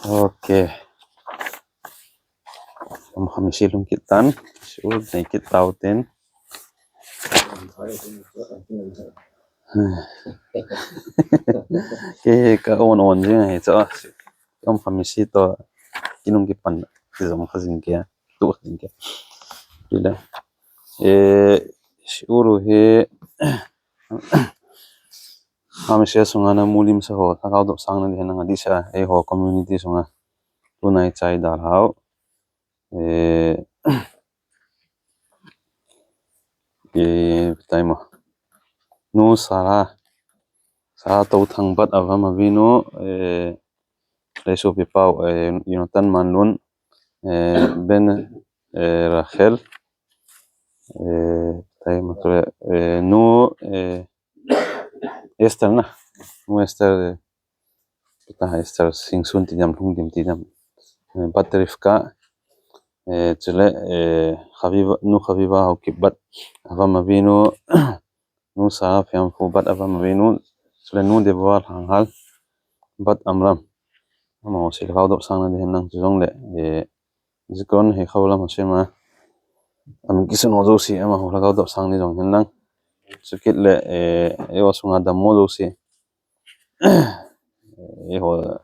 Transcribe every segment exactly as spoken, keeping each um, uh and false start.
Okay. Om khamisi lhung kit tan. Shiur nei kit tau tin. Ke ka on on jing hi cha. Om khamisi to kinung kipan ti jong kha jing ke. Tu kha jing ke. Pile. E, shiur u hi Khamisi sunga na mulim sa ho, lhagao dopsang na di hen lang a di sa, eiho community sunga. Tunai chai dal hao. E, e, tai mo. Nu Sara, Sara Touthang bat avam avinu, e, Leisu Pipau, e, Yonatan Manlun, e, Ben, e, Rachel, e, tai mo, e, nu, e, Esther na. Nu Esther, eh, kita Esther Singsun ti diam, Lhungdim ti diam. Eh, bat Rivka, eh, chule, eh, Khaviva, nu Khaviva Haokip bat avam avinu, nu Sa Phiamphu bat avam avinu, chule nu Deborah Lhanghal bat Amram. Amaho si lhagao dopsang na di hen lang chu jong le, eh, Zikon he khau lam Hashem a. Amin kisun ho jouse, amaho lhagao dopsang ni jong hen lang. Chukit le, eh, eiho sunga dammo jouse. Eiho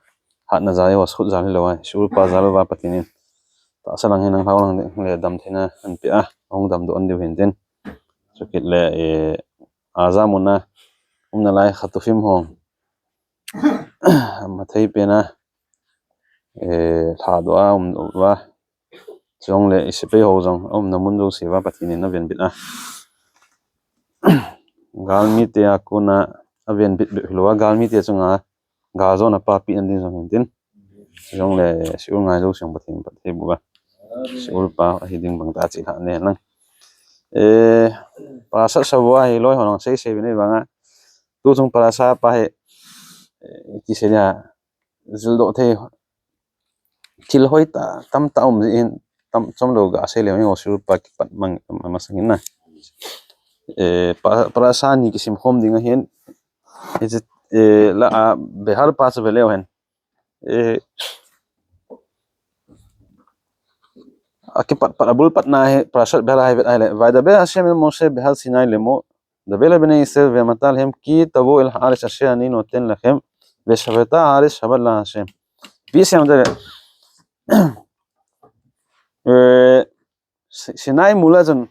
hatna jal, eiho sut jal hilou a, shiur pa jal uva Pathen in tahsa lang hin nang lhau lang le dam theina ahin pe a, ahung damdoh an diu hin tin. Chukit le, eh, aja mun a umna lai Khatufim ho. Ama thei pen a, eh, lhadoh a um uva. Chule i sepai ho jong aumna mun jouse uva Pathen in avenbit a. Galmite a kona avenbit bep hilou a, galmite chunga galjona pa pen ding jong hin tin. Chule shiur ngai jouse Pathen in phatthei boh uva. Shiur pa ahi ding bang ta chi lha ne lang. Eh, Parashat Shavua hi loi ho lang sei sei uvin vang a. Tu chung parasha pa hi, eh, ti sei dia, jildoh thei thil hoi ta, tam ta um jin, tam chom lou ga sei le, eiho shiur pa kipat mang, masang in na. Eh, pa, parasha ni kisim khom ding ahin, eh, la a, Behar pa chu ve leu hen. Eh, akipat pat, abul pat na hi, Parashat Behar a hi vet a hi le. Vayedaber Hashem el Moshe behar Sinai lemor, דבר אל בני ישראל ואמרת להם כי תבואו אל הארץ אשר אני נותן לכם ושבתה הארץ שבת לה השם. Pi siam de. Eh, Si-, Sinai mol a chun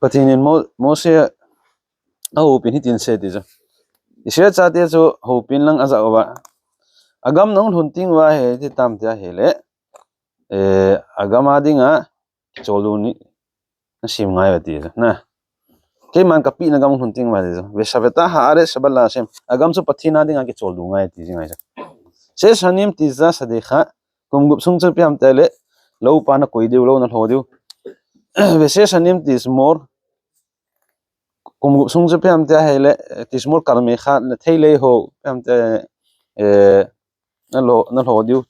Pathen in Mo-, Moshe ahoupin hitin asei ti chu. Israel chate chu houpin lang ajah uva. Agam nahung lhun teng uva hi ti tam tia hile. Eh, agam a dinga kicholdo ni nasem ngai uve ti chu. Na. Keiman kapehna gam lhun teng uva ti chu. Veshaveta haaretz shabat la Hashem. Agam chu Pathen a dinga kicholdo ngai ti chu ngai chu. Shesh shanim tizrah sardeka. Kum gup sung chu ipi ham tia hile, lou pa nakoi diu, lou nalho diu. Veshesh shanim tizmor. Kum gup sung chu ipi ham tia hile, tizmor kal mecha, theilei ho, ipi ham tia, eh, nalho, nalho diu.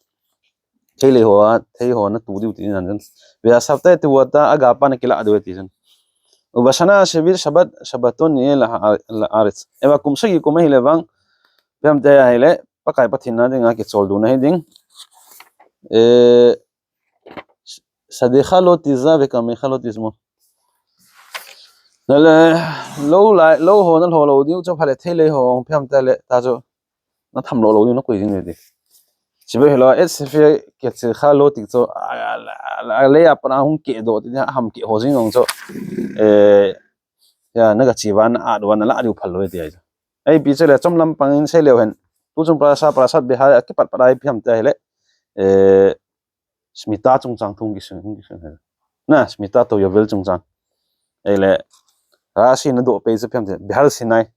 Theilei ho a, thei ho natu diu ti nan. Ve'asavta et tevuata, aga pa nakilah diu ti nan. Ubashana hashevi'it shabat, shabaton niyeh la, la'aretz. Eva kum sagi kum ahile vang, ipi ham tia hile, Pakai Pathen a dinga kicholdo na hi ding. Eh, sardeka lo tizrah vekarmecha lo tizmor. Nale, lou lai, lou ho nalho lou diu chu phale theilei ho ipi ham tia le, ta chu natham lou lou diu nakoi ding ti. Chibai hilo, et sefer ketzerecha lo ti chu, a, a, a, a, lei a pat a hung kehdoh ti, ham keh ho jing jong chu. Eh, ya, naga che uva, na-at uva, nalah diu phal lou ti ahi chu. Ipi chu le, chom lampang in sei leu hen. Tu chung parasha, Parashat Behar, akipat pat a ipi ham tia hile. Eh, Shmita chungchang thu hung kisun, hung kisun hen. Na, Shmita toh Yovel chungchang. Ahile, Rashi in adoh peh chu ipi ham tia, Behar Sinai.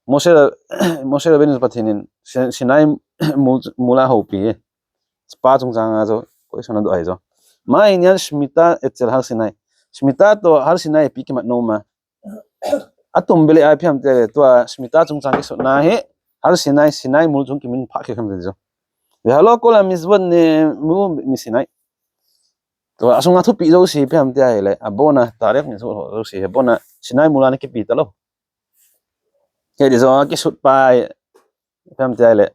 Moshe, Moshe Rabbeinu Pathen in Sin-, Sinai mol, mol a houpi. Pa chungchang a chu, koi sun adoh ahi chu. Ma inyan shmita etzel har Sinai. Shmita toh har Sinai ipi kimat nom a. Atum beh le ipi ham tia le tua shmita chungchang kisutna hi har Sinai, Sinai mol chung kimin phah kit ham ti chu. Vehalo kol hamitzvot ne'emu miSinai. Tua asunga thupeh jouse ipi ham tia hile, abona, tarik ni jouse, abona, Sinai mol a ana kipe talou. Hiti chu kisut pa hi, Ipi ham tia ahile,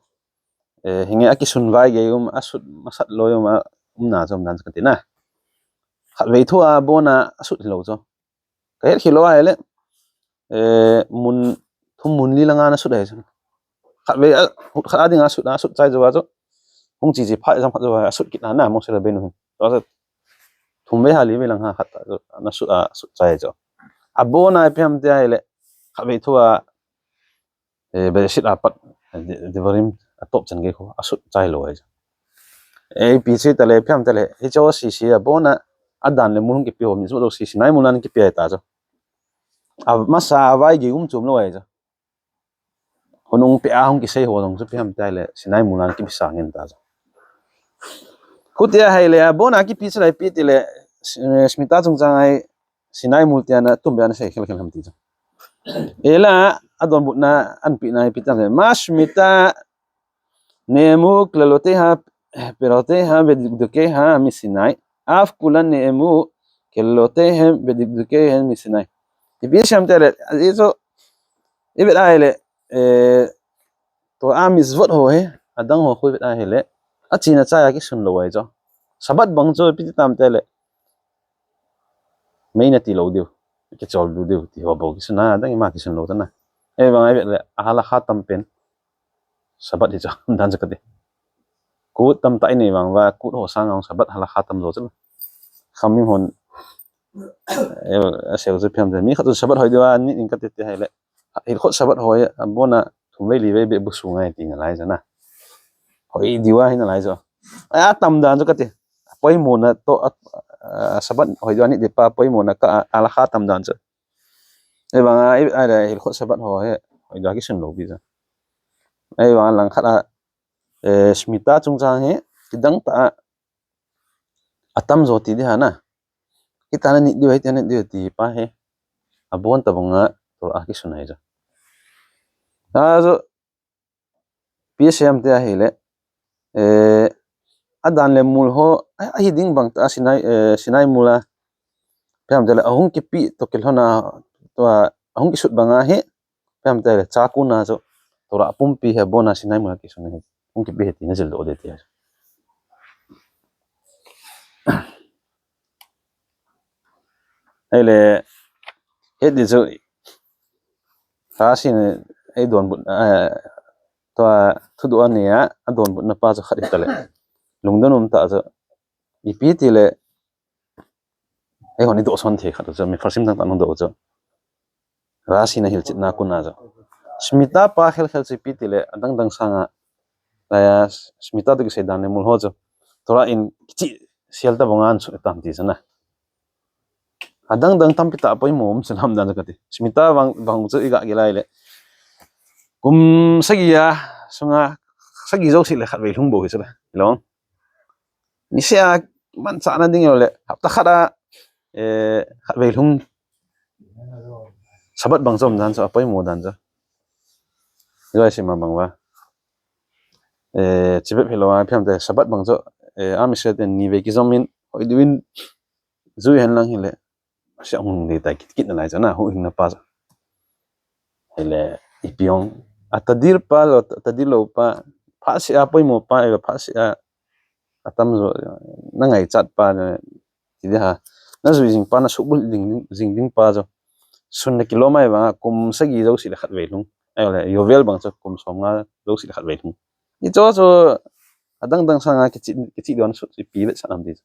eh, hinge akisun vai gei um, asut masat loi um, a umna chu umdan chu kati na. Khatvei thua abona asut hilou chu. Kahet khel lou ahile, eh, mun thum mun li langa ana sut ahi chu. Khatvei a, khat a dinga asut, asut chai jou a chu. Hung chi chi phat jam khat jou a asut kit na na Moshe Rabbeinu hin. Tua chu thum vei ha li vei lang ha khat a chu ana sut, asut chai chu. Abona ipi ham tia ahile, khatvei thua, eh, Bereshit a pat, eh, De-, Devarim atop chan gei khu asut chai lou ahi chu. Eh, ipi chu tale, ipi ham tale, hiche ho sese abona, adan le mul hung kipe ho, mitzvot ho sese, Sinai mul a ana kipe ahi ta chu. Amasa a vai gei um chu umlou ahi chu. Hunung pe a hung kisei ho jong chu ipi ham tia ahile, Sinai mul a ana kipe sang in ta chu. Khutia ahile, abona kipe chu lai ipi tile, eh, Shmita chungchang a hi, Sinai mul tia ana tum be ana sei khel khel ham ti chu. Ahile, adonbutna, anpina ipi tam le. Ma Shmita ne'emu klaloteha, piroteha, vedikdukeha miSinai. Av kula ne'emu klaloteha, vedikdukeha miSinai. Ipi ham tile, ahi chu, ivet ahile, eh, tua mitzvot ho hi, adang ho khu ivet ahile, achena chai a kisun lou ahi chu. Sabbath bang chu ipi ti tam tile, mei nati lou diu, kichol lou diu, ti ho bou kisun a, adang ima kisun lou ta na. Ahivang a ivet le, ahalakha tam pen, Sabbath hi chu, dan chu kati. Kut tamtah inei vang uva, kut ho sanga Sabbath halakha tam jo chu. Khamin hon, eh, asei u chu ipi ham tile, mi khat chu Sabbath hoi diu a, nit in kati ti ahile. Hilchot Sabbath hoi, abona thum vei li vei beh bu sunga ti nalai chu na. Hoi diu ahi nalai chu. A, atam dan chu kati. Poimona toh, a, a, Sabbath hoi diu a nit dipa, poimona kah a, ahalakha tam dan chu. Ahivang a, i, ahile, Hilchot Sabbath ho hi, hoi diu a kisun lou pi chu. Ahivang a langkhat a, eh, Shmita chungchang hi, kidang tah a, atam jo ti di ha na. Hitia ana nit diu, hitia ana nit diu ti pa hi. Abon tabang a, Torah a kisun ahi chu. A chu, ipi asei ham tia ahile, eh, adan le mul ho, a, ahi ding bang tah a Sinai, eh, Sinai mul a, ipi ham tile, ahung kipe toh kilhon a, tua, ahung kisut bang a hi, ipi ham tile, chakun a chu, Torah pumpi hi abona Sinai mul a kisun ahi, hung kipe ahi tina jildoh ding ti ahi. Ahile, hiti chu, Rashi in eidonbut, eh, tua thudoh a anei a, adonbutna pa chu khat hitale. Lungdon um tah chu, ipi tile, eihon idoh son thei khat chu, Mefarshim tamtah in hung doh chu. Rashi in ahilchetna a kon a chu. Shmita pa khel khel chu ipi tile, adang dang sanga, eh, Shmita toh kisei dan le mul ho chu. Torah in kichih sel tabang a ana sut tam ti chu na. Adang dang tampi tah poimo um chu lam dan chu kati. Shmita bang, bang chu iga gel a ahile. Kum sagi a, sunga, sagi jouse le khatvei lhung bou hi chu le. Hilou. Niseh a manchahna ding le, hapta khat a, eh, khatvei lhung. Sabbath bang chu um dan chu, apoimo dan chu. Hilai sima bang uva. Eh, chibep hilou a, ipi ham tile Sabbath bang chu, eh, Am Israel ten ni vei kijom in, hoi diu in, jui hen lang hile. Sia hung ding tai kit kit nalai chu na, huhhingna pa chu. Hile, ipi ong. Atadir pa lou, atadir lou pa, phatseh a poimo pa, iva phatseh a, atam jo, nangaichat pa, ti di ha. Najui jing pa, nasuhbulhit ding, jing ding pa chu. Sun nakilom a iva, kum sagi jouse le khatvei lhung. Ahile, Yovel bang chu, kum somnga jouse le khatvei lhung. Hicho chu, adang dang sanga kichih, kichih don sut, ipi vetsah nam ti chu.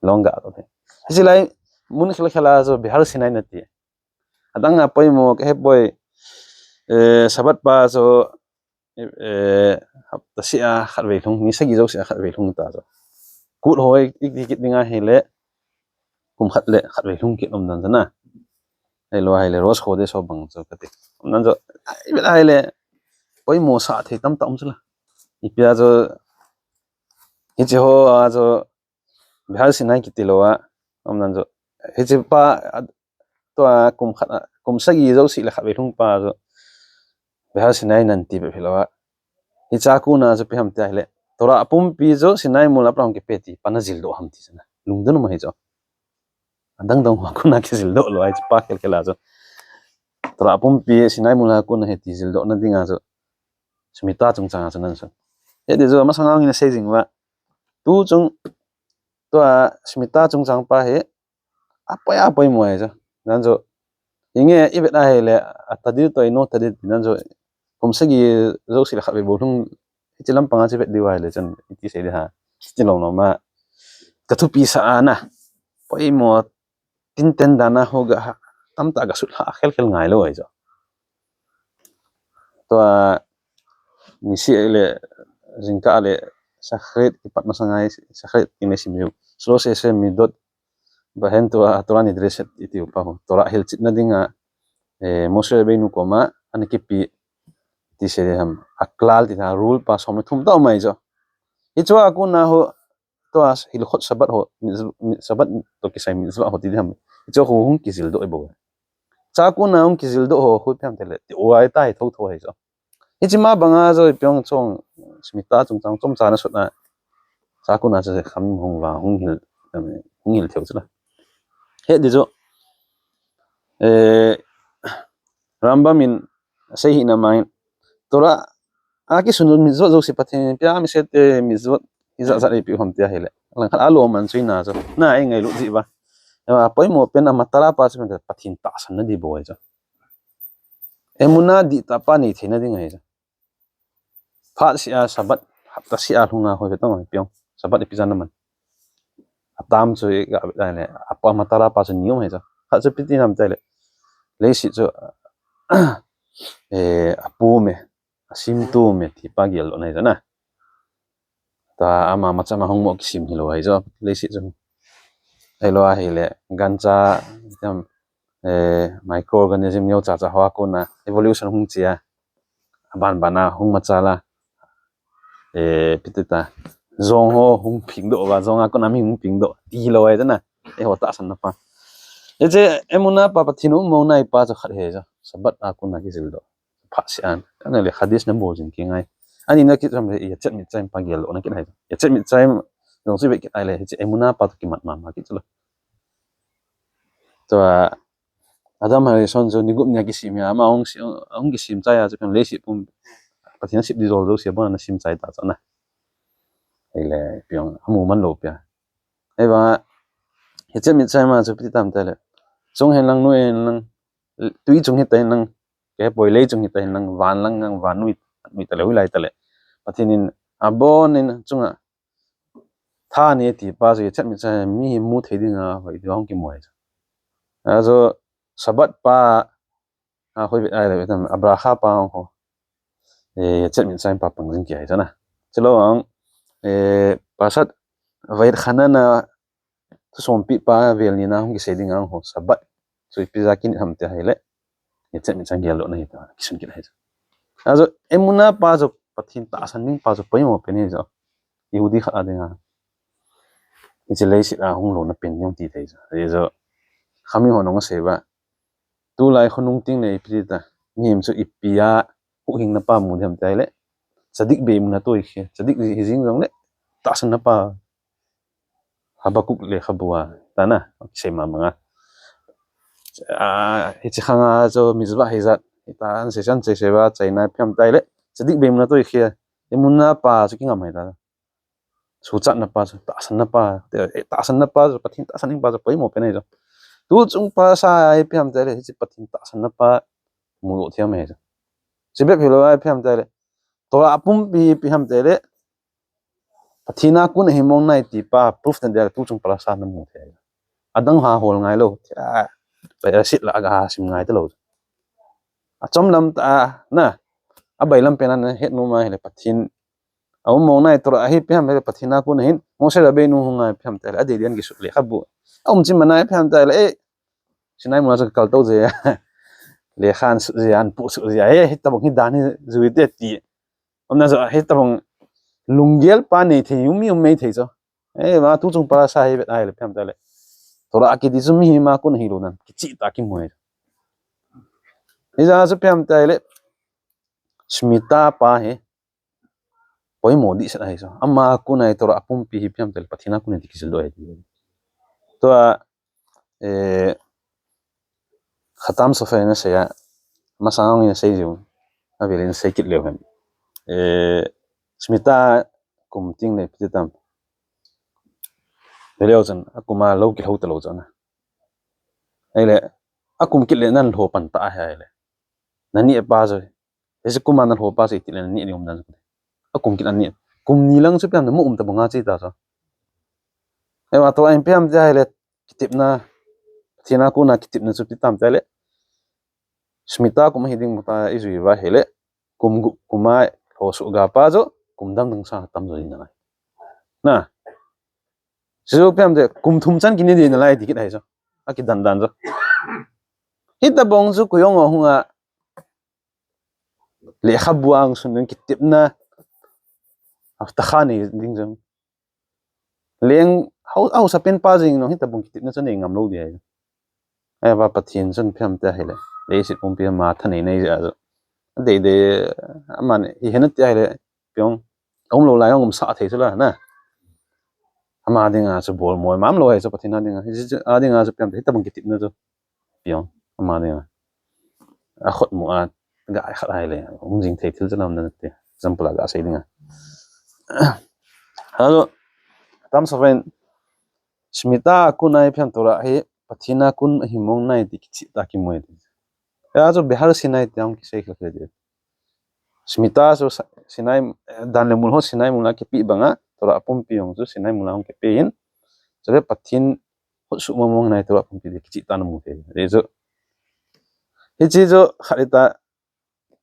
Long ga to the. Hiche lai, mun khel khel a chu, Bihar Sinai nati. Adang a poimo, kahe poi, eh, Sabbath pa chu, eh, hapta seh a khatvei lhung, ni sagi jouse a khatvei lhung ta chu. Kut ho i, i, i kit ding ahile, kum khat le khatvei lhung kit um dan chu na. Ahilou ahile, Rosh Khodesh ho bang chu kati. Um dan chu, ai, vet ahile, poimo sah thei tamtah um chu la. Ipi a chu, hiche ho a chu, Bihar Sinai kiti lou a, um dan chu. Hiche pa, a, tua kum khat a, kum sagi jouse le khatvei lhung pa chu. Bihar Sinai nati bep hilou a. Hiche a kon a chu ipi ham tia ahile. Torah pumpi chu Sinai mol a pat a hung kipe ti pa najildoh ham ti chu na. Lungdon um ahi chu. Adang dang ho a kon a kijildoh lou ahi chu pa khel khel a chu. Torah pumpi Sinai mol a kon a hi ti jildoh na ding a chu. Shmita chungchang a chu nan sun. Hiti chu masang a hung in asei jing uva. Tu chung, tua Shmita chungchang pa hi, apoi, apoimo ahi chu. Nan chu, inge i vet ahile, a tadil toh i no tadil ti nan chu, kum sagi jouse le khat vet bou lhung, hiche lampang a chu vet diu ahile chun, iti sei di ham. Hiche lom lom a, ka thupi sa a na. Poimo, tinten dan a ho ga ha, tamtah ga sut ha, khel khel ngai lou ahi chu. Tua, nisih le, jingkah le, Shacharit kipat masang a, Shacharit in le sim jiu. Shlosh esrei midot, bahen tua, Torah nidreshet iti u pa ho. Torah hilchetna dinga, eh, Moshe Rabbeinu koma, ana kipe, ti sei di ham, a klal ti na rule pa som le thum tah um ahi chu. Hichea kona ho, tua Hilchot Shabbat ho, mitzv-, mi-, Shabbat toh kisai mitzvah ho ti di ham. Hiche ho hung kijil doh ahi bou. Chua kona hung kijil doh ho, hu ipi ham tile, ti uva ahi tai thotho ahi chu. Hiche ma banga chu ipi hung chong, Shmita chungchang chomcha na sut na. Chua kona chu kham hung va, hung hil, hung hil thei u chu la. Hiti chu, eh, Rambam in asei hi na mai. Torah a kisun mitzvot jouse Pathen in pia, mi se te mitzvot ijat jat eipeh u ham ti ahile. Langkhat a lom man chu ina chu. Na ei ngailut jeh uva. Apoimo pen a matara pa chu Pathen tahsan na di bou ahi chu. Emunah dihtah pa nei theina ding ahi chu. Phat seh a Shabbat, hapta seh a lhung a hoi ve tong ahi piong. Shabbat ipi jan na man. Atam chu i ga vet le, apa matara pa chu ni um ahi chu. Khat chu ipi ti ham tile. Leiset chu, eh, apu me, asimtu me, ti pa gel lou na ahi chu na. Ta ama machama hung mo kisim hilou ahi chu, leiset chu. Ahilou ahile, gancha, tam, eh, microorganism neo cha cha hoa kona, evolution hung che a. Aban ban a hung machal a. Eh, ipi ti ta. Jong ho hung phingdoh uva, jong a kona mi hung phingdoh. Ti hilou ahi chu na. Eiho tahsan na pa. Hiche, emunah pa Pathen um mo nai pa chu khat ahi chu. Shabbat a kona kijil doh. Phat seh a, ana le Chiddush na bol jing kit ngai. Ani na kit ham le, Yetzer Mitzrayim pa gel lou na kit ahi. Yetzer Mitzrayim, jong chu vet kit ahile, hiche emunah pa toh kimat mama kit chu la. Tua, Adam Harishon chu ni gup nia kisim a, ama hung si-, hung kisim chai a chu pen leiset pum, Pathen a sep di jol jouse, abon a ana sim chai ta chu na. Ahile, piong, amu man lou pia. Ahivang a, Yetzer Mitzrayim a chu ipi ti tam tile. Chung hen lang, noi hen lang, tui chung hita hen lang, kei poi lei chung hita hen lang, van lang lang, vannoi, noi tale, hoilai tale. Pathen in abon in chunga tha nei ti pa chu Yetzer Mitzrayim mihem mu thei dinga hoi diu hung kimu ahi chu. Achu Shabbat pa, a, hoi vet ahile, vet tam, a bracha pa ho. Eh, Yetzer Mitzrayim pa pang jing kit ahi chu na. Chulou ang, eh, Parashat Va'etchanan a, thusompi pa vel ni na hung kisei ding ang ho, Shabbat. Chu ipi ja kin ham ti ahile. Yetzer Mitzrayim gel lou na ahi ta, kisun kit ahi chu. Achu, emunah pa chu, Pathen tahsan ding pa chu, poimo pen ahi chu. Yehudi khat a dinga. Hiche leiset a hung lona pen jong ti thei chu. Ahi chu, khami ho nung asei uva. Tulai khonung teng le ipi ti ta. Mihem chu ipi a huhhingna pa mu ding ham ti ahile. Tzadik be'emunato yechia. Tzadik hi jing jong le. Tahsan na pa. Habakkuk lekhabu a. Ta na. Sei ma banga. A, hiche khang a chu mitzvah hijat. Hita an sei san sei sei va chai na ipi ham ti ahile. Tzadik be'emunato yechia. Emunah pa chu kingam ahi ta. Suhchatna pa chu, tahsan na pa, te, eh, tahsan na pa chu, Pathen tahsan ding pa chu, poimo pen ahi chu. Tu chung pa sa a ipi ham tile, hiche Pathen tahsan na pa, mu lou thei ahi chu. Chubep hilou a ipi ham tile, Torah a pumpi ipi ham tile, Pathen a kon ahi mong nai ti pa, proof na dia tu chung pa la sa na mu thei. Adang ha hol ngai lou, thei a, pa ya sit la aga ha sim ngai ta lou. Achom lam ta, na, abailam pen a na het nom ahile Pathen, A um mong nai Torah ahi ipi ham le Pathen a kon ahin, Moshe Rabbeinu hung a ipi ham tile, adeh deh in kisut lekhabu. A um chi mana ipi ham tile, eh, Sinai muna chu kal to jeh a. Lekha an sut jeh a, an pu sut jeh a, eh, hitabang hi dan hi jui te ti. Umna chu, hitabang lunggel pa nei thei, um mi um mei thei chu. Eh, ma tu chung pa la sa hi vet ahile ipi ham tile. Torah kiti chu mihem a kon ahi lou nan, kicheh tah a kimu ahi. Hijeh a chu ipi ham tile. Shmita pa hi. Poimo dehset ahi chu. Ama a kon a Torah a pumpi hi ipi ham tile Pathen a kon ahi ti kijil doh ahi. Tua, eh, Khatam Sofer in asei a, masang in asei jiu, avel in asei kit leu hen. Eh, Smita kum ting le piti tam. Veleu chun, akum a lou kilhou talou chun. Ahile, akum kit le nan lho pan ta ahile. Nani pa chu. Hiche kum a nan lho pa chu iti le nani ni um dan. Akum kit ani. Kum ni lang chu pian na mu um ta banga chi ta chu. Ewa to ain piam te ahile. Kitepna. Thina kuna kitepna chu pi tam te ahile. Smita kum hi ding mu ta i jui va ahile. Kum gu-, kum a lho su ga pa chu. Kum dang dang sa tam jo ni na. Na. Chu piam te kum thum chan kini di na lai ti kit hai chu. A kidan dan chu. Hita bong chu kuyong o hunga. Lekhabu ang sun ding kitepna. After kha ni ding jong. Leng hau, hausa pen pa jing nong hita bong kitepna chu nei ngam lou di ai. Ai va Pathen chun phiam te ahile. Leiset pumpi ma tha nei nei ja chu. Dei dei aman hi hena ti ahile. Piong. Aum lou lai aum sa thei chu la na. Ama dinga chu bol moi mam lou ai chu Pathen a dinga. Hi chu a dinga chu piam te hita bong kitepna chu. Piong. Ama dinga. A khot mu a ga ai khat ai le. Um jing thei thil chu lam na te. Example a ga sei dinga. Halo. Tam sa ven. Smita kun ai phiam Torah hi Pathen a kun hi mong nai ti kichi ta ki moi ti. Ya chu Behar Sinai te ang kisei kha kha ti. Smita chu sa-, Sinai, eh, dan le mul ho Sinai mul a kipi banga, Torah pumpi jong chu Sinai mul a hung kipi in. Chule Pathen hot su mong mong nai Torah pumpi de kichi ta na mu te. Re chu. Hichi chu khat ita,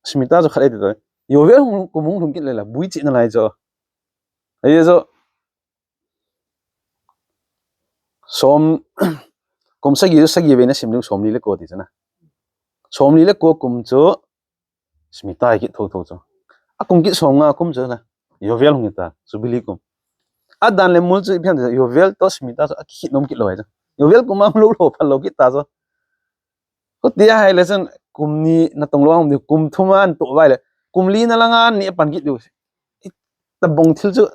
Smita chu khat ita. Yovel hung kum hung lhung kit le la, bui chi na lai chu. Re chu. Som, kum sagi chu sagi ve na sim ding som li le ko ti chu na. Som li le ko kum chu Smita hi kit tho tho chu. A kum kit som nga kum chu na. Yovel hung ta, Jubilee kum. A dan le mul chu i phiam te, Yovel to Smita chu a kit nom kit lou ai chu. Yovel kum a lou lou phal lou kit ta chu. Ko ti ahile chun kum ni na tong lou ang ni kum thum an to vai le. Kum li na langa ni pan kit diu. I ta bong thil chu.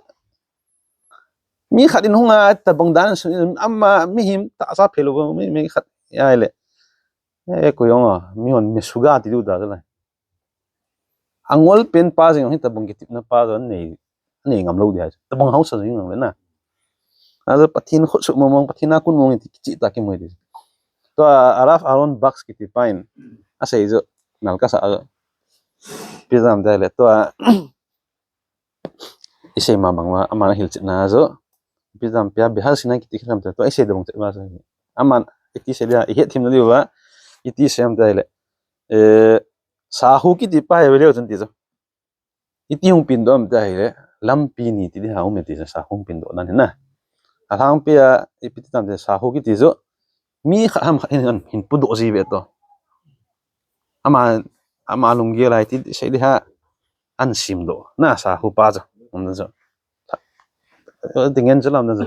Mi khat in hung a ta bong dan sun ama mi him ta sa phelo mi, mi khat ahile. E, ko jong a, mi hon mi suga ti diu da la. Angol pen pa jing hita bong kitepna pa jong nei, nei ngam lou di ai. Ta bong hausa jing le na. A jo Pathen khut su mong mong, Pathen a kun mong ti kichi ta ki moi di. To a Rav Aaron Bax kiti pa in. A sei jo, nal ka sa jo. Pi jam da le to a. I sei ma bang ma, ama na hilchetna jo. Pi jam pia Behar Sinai kiti kram te to, i sei da bong che ma sa. Ama, i ti sei dia, i het thim na diu va. I ti sei am da le. Eh, Sahu kiti pa he ve leu chun ti jo. Iti hung pin doh am ti ahile, lampi ni ti di ha um ti sa hung pin doh nan hin na. A lhangpi a, ipi ti tam ti Sahu kiti jo. Mi khat ham khat hin, hin pu doh ji ve to. Ama, ama lunggel a iti sei di ha an sim doh. Na Sahu pa jo. Um jo. Ti ngen chu lam na jo.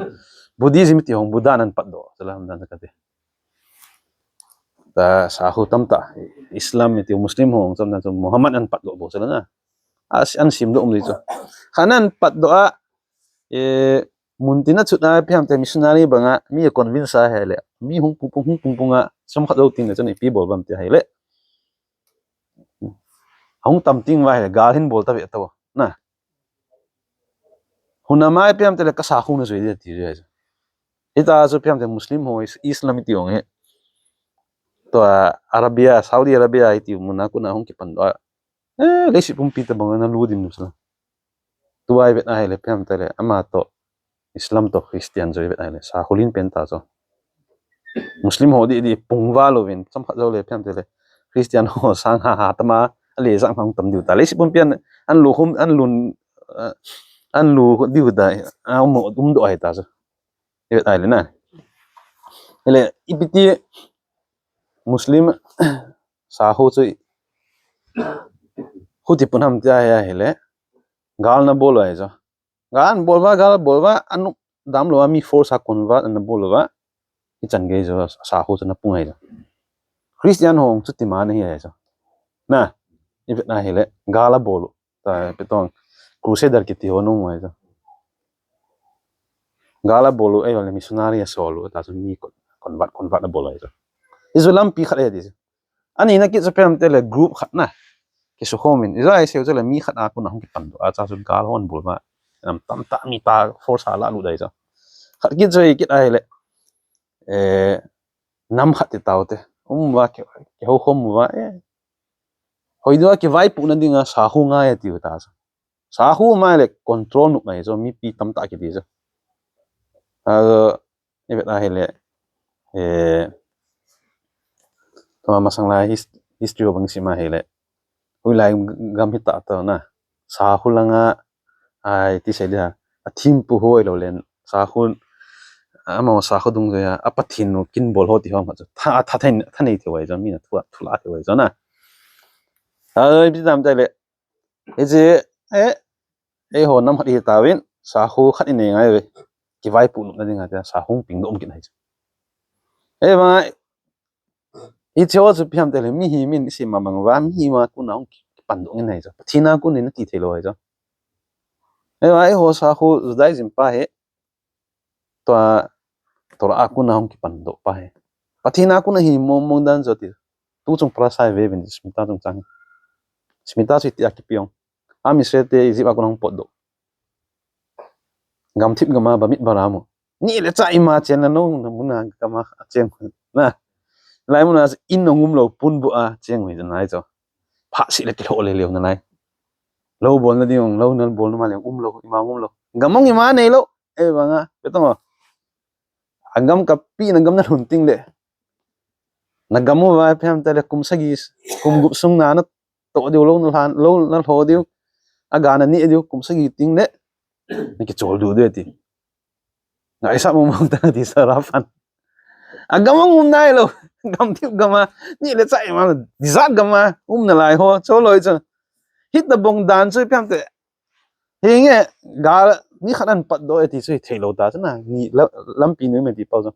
Buddhism ti hung Buddha nan pat doh. Chu lam na jo ka ti. Ta Sahu tam ta, Islam ti Muslim hung chom na chu Muhammad an pat doh bo chu la na. A si-, an sim doh um di chu. Khan an pat doh a, eh, mun tin a chut a pi ham te missionary banga, mi convince a he le. Mi hung pung pung, hung pung pung a, chom khat lo ting le chun ipi bol bam ti he le. Hung tam ting va he le, gal hin bol ta ve ta bo. Na. Hun a mai pi ham te le ka Sahu na jui di ti jui. Hita chu pi ham te Muslim ho is-, Islam ti hung he. To a Arabia, Saudi Arabia ti mun a kun a hung kipan doh a. Eh, leiset pumpi ta bang na lu dim nu sa. Tu ai vet a he le pi ham te le ama to Islam to Christian jo i vet a le, Sahu lin pen ta chu. Muslim ho di di pung va louvin, chom khat jo le pi ham te le. Christian ho sang ha ha tama, a le sang hung tam diu ta. Leiset pumpi an, an lu hum, an lun, eh, an lu diu ta, a um, um doh ai ta chu. I vet a le na. Ele, ipi ti Muslim Sahu chu i, huti pun ham ti a he a he le. Gal na bol ai chu. Gal bol va, gal bol va, an dam lou va, mi force a convert an bol lou va. I chan gei jo, Sahu chu na pung ai jo. Christian ho chu ti ma na hi ai jo. Na, i vet na hi le, gal a bol u. Ta, pe tong, Crusader kiti ho nung ai jo. Gal a bol u, ai le missionary a sol u, ta chu mi con-, convert, convert a bol ai jo. I jo lampi khat ai di jo. Ani na kit chu pi ham te le group khat na. Kisu khom in. Ijat isei chu le mi khat a kon a hung kipan doh a chu gal hung bol ma. Nam tamtah mi ta force a la lut dai chu. Khat kit chu kit ahile. Eh, nam khat ti tau te. Um va ki, kihou khom va. Eh. Hoi dua kivaipohna dinga sakhu ngai tiu ta chu. Sakhu mai le control nop mai chu mipi tamtah kiti chu. A, i vet ahile, eh, tua masang lai his-, history ho bang sim ahile. Hoilai gam hi ta ta na. Sakhu langa, ai, ti sei dia. A thempu ho ilou len. Sakhu, ama sakhu dungjui a, a Pathen u kin bol ho ti ho ma chu. Tha, tha, tha, tha nei thei vai chu, mi na thu, thu la thei vai chu na. A, i pi tam tai le. Hiche, eh, eiho nam khat hi tauvin, sakhu khat i nei ngai ve. Kivaipoh nopna dinga tia, sakhu ping doh um kit ahi chu. Eh, vang, hiche ho chu ipi ham tile, mihem in i sim ma bang uva, mihem a kon a hung kipan doh ngin ahi chu. Pathen a kon in ati thei lou ahi chu. Eh, vang, eiho sakhu Judaism pa hi, tua, Torah a kon a hung kipan doh pa hi. Pathen a kon a hi mong mong dan chu ti. Tu chung parasha ve uvin Shmita chungchang. Shmita chu iti a kipe ong. Am Israel te Egypt a kon a hung potdoh. Gamthip gam a bamit bara mu. Ni le cha ima chen la no, na mun a gam a cheng na. Lai mun a in nung um lou pun bu a cheng ui nai chu. Pha si le kilho le leu na lai. Lou bol na ding, lou na bol na ma le um lou, ima um lou. Gam ong ima nei lou. Eh, vang a, betong o. A gam kapi na gam na lhun ting le. Na gam uva ipi ham tile kum sagi, kum gup sung na na toh diu lou na lhan, lou na lho diu. A ga na ni diu kum sagi ting le. Na kichol diu diu ti. Ngaisah mong mong ta ti sa ra pan. A gam ong um nai lou. Gamthip gam a. Ni le cha ima. Desert gam a. Um na lai ho. Cho loi chu. Hitabang dan chu ipi ham te. Hinge, gal, mi khat an patdoh e ti chu hi thei lou ta chu na, ni la, lampi nu me ti pau chu.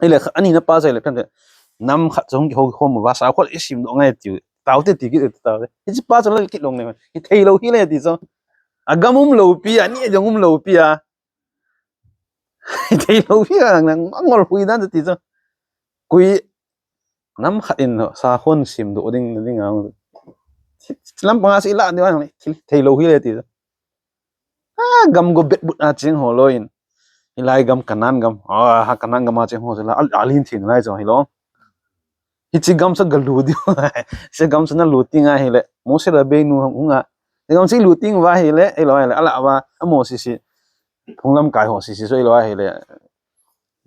Ile kha, ani na pa chu ile pente, nam khat chu hung kihou khom uva, sakhu i sim doh ngai ti, tau te ti kit tau te. Hiche pa chu la kit long ne, hi thei lou hi le ti chu. A gam um lou pi a, ni jong um lou pi a. Hi thei lou pi a, nang ngol hui dan ti chu. Kui, nam khat in sakhu sim doh ding, ding a. Lampang a si la, ni wa, thei lou hi le ti chu. A, gam go bet but a cheng ho lou in. Hilai gam Canaan gam. A, ha Canaan gam a cheng ho chu la, al-, alin thin lai chu hi lou. Hiche gam chu ga lut diu. Hiche gam chu na lut ting ahile. Moshe Rabbeinu hung a. Hiche gam chu lut ting uva ahile, ei lou ahile, ala uva, a Moshe si. Phung lamkai ho si si chu ei lou ahile.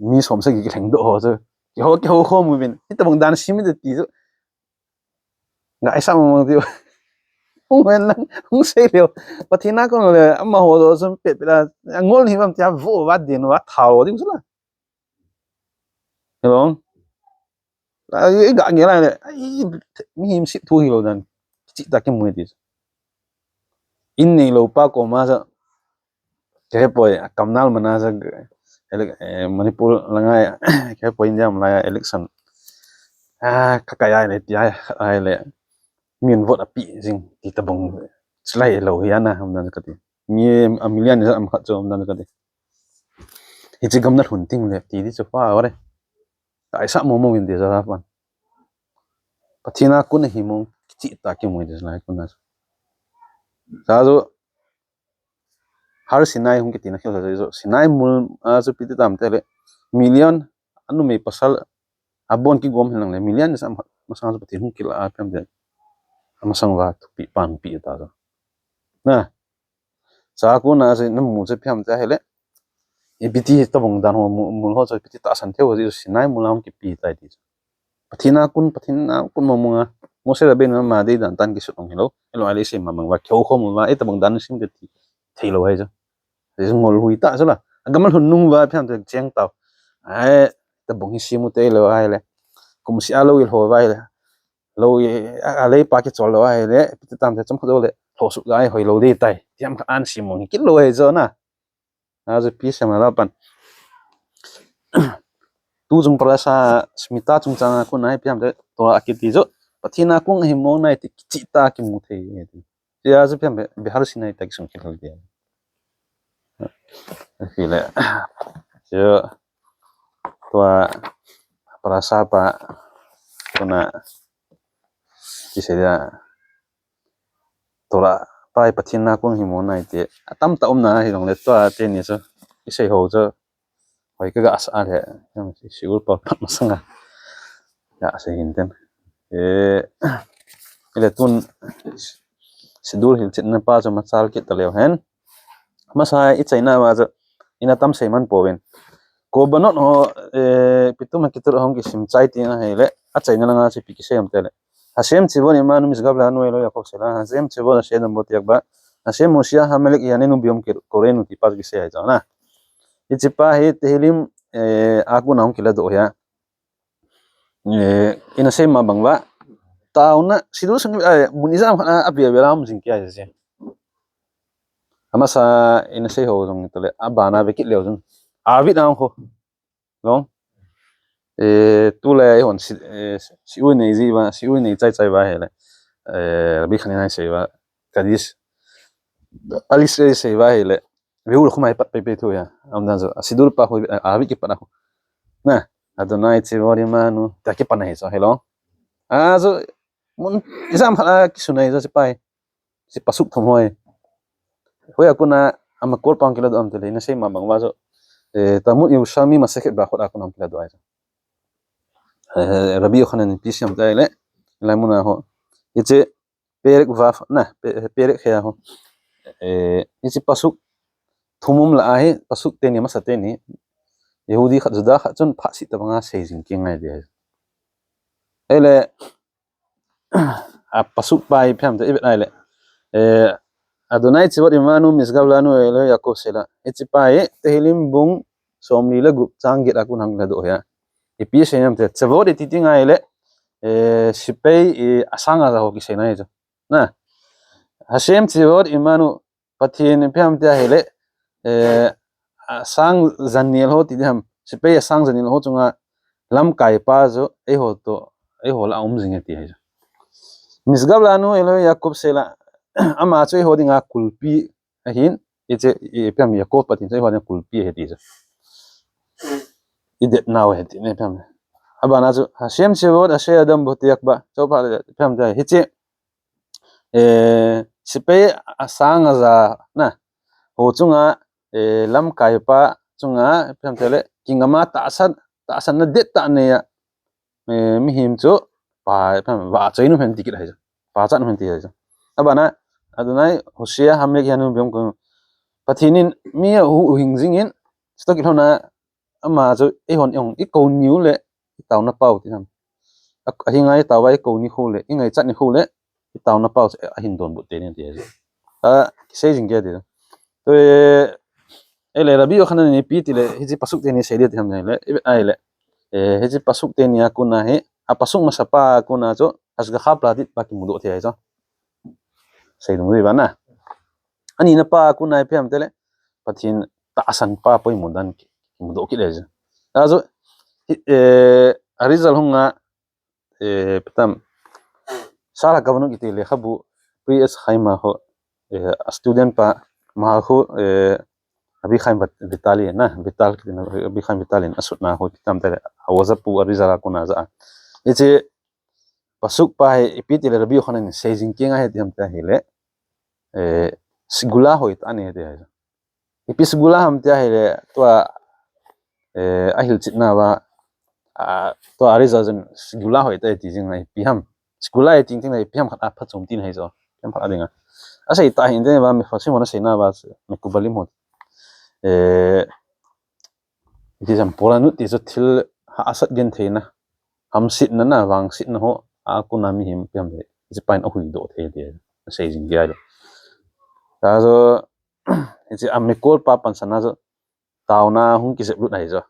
Mi som sagi kilheng doh ho chu. Kihou, kihou khom uvin. Hitabang dan sim te ti chu. Ngaisah mong mong tiu. Hung ven lang, hung sei leu. Pathen a kon le, amaho joh chun pet pet a, angol ni bam tia vo va din va thao ding chu la. Hi lou. A, i ga nge lai le, ai, mihem sip thu hi lou dan. Kichih tah kimu ti. In nei lou pa koma sa. Kei poi, a kamnal mana sa, ele-, eh, Manipur langa, kei poi India malai election. A, ka kai ai le, ti ai, ai le. Min vote api jing, ti tabang. Chulai lou hi ana, ham dan kati. Mi, a million ni sa am khat chu, ham dan kati. Hiche gam na lhun ting le, ti di chu pa, ore. Ngaisah mong mong in ti sa pan. Pathen a kon a hi mong, kichih tah kimu ti sa lai kon a. Sa chu, Har Sinai hung kiti na khel sa chu, Sinai mol a chu ipi ti tam tile, million, a numei pasal, a bon kigom hin lang le, million ni sa am, masang chu Pathen hung kila a pem te, a masang uva thupi pan pi ta chu. Na, sa kon a chu na mu chu ipi ham ti ahile, ipi ti tabang dan ho mu, mol ho chu ipi ti tahsan thei ho chu Sinai mol a hung kipe tai ti chu. Pathen a kon, Pathen a kon mong mong a. Moshe Rabbeinu ama dei dan tan kisut ong hi lou. Ei lou ahile sei ma bang uva, kihou khom uva, hitabang dan sim te ti thei lou ahi chu. Ti chu ngol hui tah chu la. A gam a lhun nung uva, ipi ham te cheng tau. Ai, tabang hi sim u te ei lou ahile. Kum seh a lou i lho uva ahile. Lou i, a, a lei pa kichol lou ahile. Ipi ti tam te chom khat lou le. Lho sut ga ai hoi lou dei tai. Ti ham khat an sim mong hi kit lou ahi chu na. A chu ipi sei ma la pan. Tu chung parasha Shmita chungchang a kon a ipi ham te Torah a kiti chu. Pathen a kon a hi mong nai ti kichih tah kimu thei ti. Ti a chu ipi ham Behar Sinai tah kisung khel ti. Ipi le. Chu tua parasha pa kon a ti sei dia. Torah pai Pathen na kong hi mo nai te. Atam ta um na hi long le tua te ni chu. I sei ho chu. Hoi ka ga sa le. Yang si ul pa pat masanga. Ya sei hin ten. Eh, ile tun siddur hilchetna pa chu machal kit ta leu hen. Masa i chaina ma chu ina tam sei man pouvin. Korbanot ho, eh, Pitum HaKeturot hung kisim chai ti na hei le, a chaina langa chu ipi kisei am te le. Hashem tzitvot imanu mizgav le'anu elo Yaakov sela, Hashem tzitvot asher yadam bo te'akba, Hashem moshiach Amalek ye'anenu biyom korenu ti pa chu kisei ahi chu na. Hiche pa hi Tehillim, eh, a kona hung kiladoh ahi a. Eh, ina sei ma bang uva. Taona, siddur sung, eh, mun ijat khat a, a bia bia lam jing kia je. Amasa ina sei ho jong tole, a bana ve kit leu jong. A vit ang ho. Long. Eh, tu le hon si, eh, si ui nei ji uva, si ui nei chai chai uva he le. Eh, Rabbi Hanina sei uva. Kaddish. Alice sei uva he le. Ve u khumai pat pe pe thu ya. Am dan jo. Siddur pa ho, a vit kipat a ho. Na, Adonai tzitvot imanu, ta kipan ahi jo, hello. A jo, mun, ijat khat a kisun ahi jo, hiche pa hi. Hiche pasuk thum ho hi. Hoiya kona, a makol pa hung kiladoh am te le, ina sei ma bang uva jo. Eh, Talmud Yerushalmi Masechet Berachot a kona hung kiladoh ahi jo. Eh, Rabbi Yochanan in ipi sei am te le, lai mun a ho. Hiche, Perek Vav, na, pe-, Perek He a ho. Eh, hiche pasuk, thum um la ahi, pasuk teni, masa teni. Yehudi khat, Juda khat chun phahsi tabanga sei jing kit ngai di ahi. Ele, a pasuk pa hi ipi ham te i vet a ile. Eh, Adonai tzitvot imanu mizgav le'anu elo Yaakov sela. Hiche pa hi Tehillim bung somli le gup chang get a kona hung ladoh ahi a. Ipi sei am te, tzitvot iti ti ngai le, eh, sepai, eh, asang aja ho kisei na hi chu. Na. Hashem tzitvot imanu, Pathen ipi ham tia hile, eh, asang jan nel ho ti diham, sepai asang jan nel ho chunga lamkai pa chu eiho toh, eiho lah a um jing e ti ahi chu. Mizgav le'anu elo Yaakov sela, ama chu eiho dinga kulpi ahin, hiche, ipi ham Yaakov Pathen chu eiho dinga kulpi ahi ti chu. I det nau ahi ti ne ipi ham. Abana chu, Hashem tzitvot asher yadam bo te'akba, chu pa ipi ham tia hiche, eh, sepai asang aja na, ho chunga, eh, lamkai pa chunga, ipi ham tia le, kingama tahsan, tahsanna det tah nei a, eh, mihem chu, pa, ipi ham, vahchoi nom hen ti kit ahi chu. Pachat nom hen ti ahi chu. Abana, Adonai, Hoshea, Amalek ye'anenu biyom korenu. Pathen in mi ahu hing jing in, stock ilhona, ama chu eihon eihon i kou niu le i taona pau ti ham. A, ahinga i taova i kou ni khu le, i ngaichat ni khu le, i taona pau chu ahin donbut teni ti ahi. A, kisei jing kei ti. Tua, eh, ele Rabbi Yochanan in ipi ti le, hiche pasuk teni sei le ti ham le, i vet a ile. Eh, hiche pasuk teni a kona hi, a pasuk masa pa a kona chu, Hashgacha Pratit pa kimudoh thei ahi chu. Sei dung ri ba na. Ani na pa a kona ipi ham te le, Pathen tahsan pa poimo dan ki, kimudoh kit le chu. Achu, hi, eh, Arizal hunga, eh, ipi tam, Sha'ar HaKavanot kiti lekhabu, Pri Etz Chaim a ho, eh, a student pa, Maharal khu, eh, Rabbi Chaim Vit-, Vitali na, Vital kiti na, Rabbi Chaim Vitali na, asutna ho, ipi tam te le, a WhatsApp pu Arizal a kona aja a. Hiche, pasuk pa hi, ipi ti le Rabbi Yochanan in sei jing kei ngai ahi ti ham tia hile, eh, segula hoitah nei ti ahi. Ipi segula ham tia hile, tua, eh, ahilchetna uva, a, tua Arizal jun segula hoitah ti jing a ipi ham. Segula ahi ting ting le ipi ham khat a phachom tina ahi chu. Ipi ham khat a dinga. Asei tah hin te uva, Mefarshim hon aseina uva, Mekubalim hon. Eh, Iti jam poranut ti chu thil hahsat gentheina, hamsetna na, vangsetna ho, a kona mihem ipi ham le, hiche pa in ahuhdoh thei ti, asei jing kei le. Achu, hiche a mikol pa pansan a chu, taona hung kijep lut ahi chu.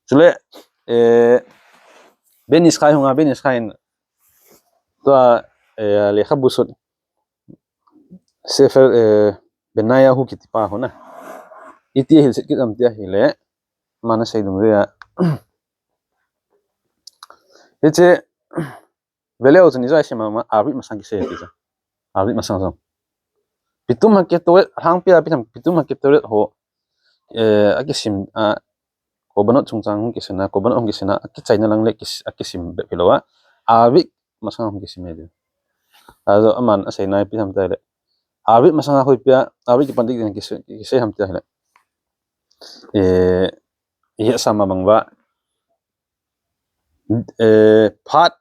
Chule, eh, Ben Ish Chai hunga, Ben Ish Chai in, tua, eh, lekhabu sut, Sefer, eh, Benayahu kiti pa ho na. Iti hilchet kit am tia hile, aman asei dungjuia. Hiche, veleu chun ijat sim a, Arvit masang kisei ti chu. Arvit masang jong. Pitum HaKetoret, lhangpia ipi ham, Pitum HaKetoret ho, eh, akisim, a, korbanot chungchang hung kisim a, korbanot hung kisim a, akichaina lang le kis-, akisim bep hilou a. Arvit masang hung kisim e ti. Ajo aman asei nai ipi ham tia ahile, Arvid masanga hoipi a Arvid kipan ding kisei, kisei ham tia ahile, eh, ihetsah ma bang uva, eh, phat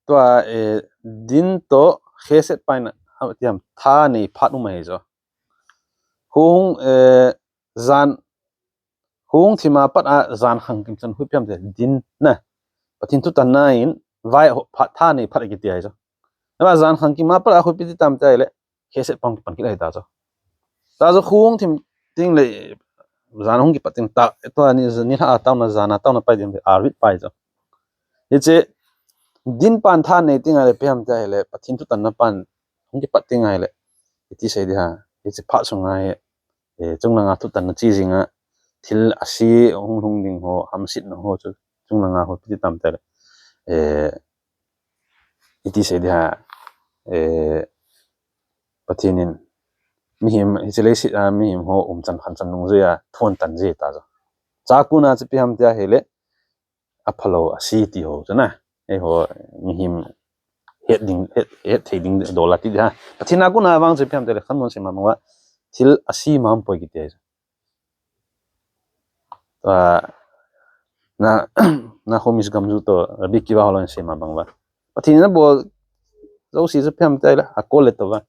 tua, eh, din toh chesed pa in, ham tia ham, thanei phat um ahi jo. Hung, eh, jan, hung thim a pat a jan khang kim chan hoipi ham tia din na. Pathen thutanna in vai ho phat, thanei phat kiti ahi jo. Na jan khang kim a pat a hoipi ti tam tia ahile, chesed pa kipan kit ahi ta jo. Ta jo hung thim ding le jan hung kipat ding ta, tua ni, nilhah a taona, jan a taona pai ding le Arvid pai jo. Hiche din pan thanei ding ahile ipi ham tia ahile, Pathen thutanna pan hung kipat ding ahile, iti sei ding ham. Hiche phat sunga hi, eh, chunglanga thutanna che jing a, thil ase hung lhung ding ho, hamsetna ho chu chunglanga hoipi ti tam tia ahile, eh, iti sei ding ham, eh, Pathen in mihem, hiche leiset a mihem ho umchan khanchan nungjui a thu ahin tan ji ta jo. Chua kona chu ipi ham tia ahile, aphalou ase ti ho chu na. Eiho mihem het ding, het, het thei ding dol a ti ding ham. Pathen a kona vang chu ipi ham tia ahile, khanmun sei ma bang uva, thil ase ma um poi kiti ahi. Ah, na, Naomi's gamju toh Rabbi Akiva holou in asei ma bang uva, Pathen in abol jouse chu ipi ham tia ahile, hakol le tou va.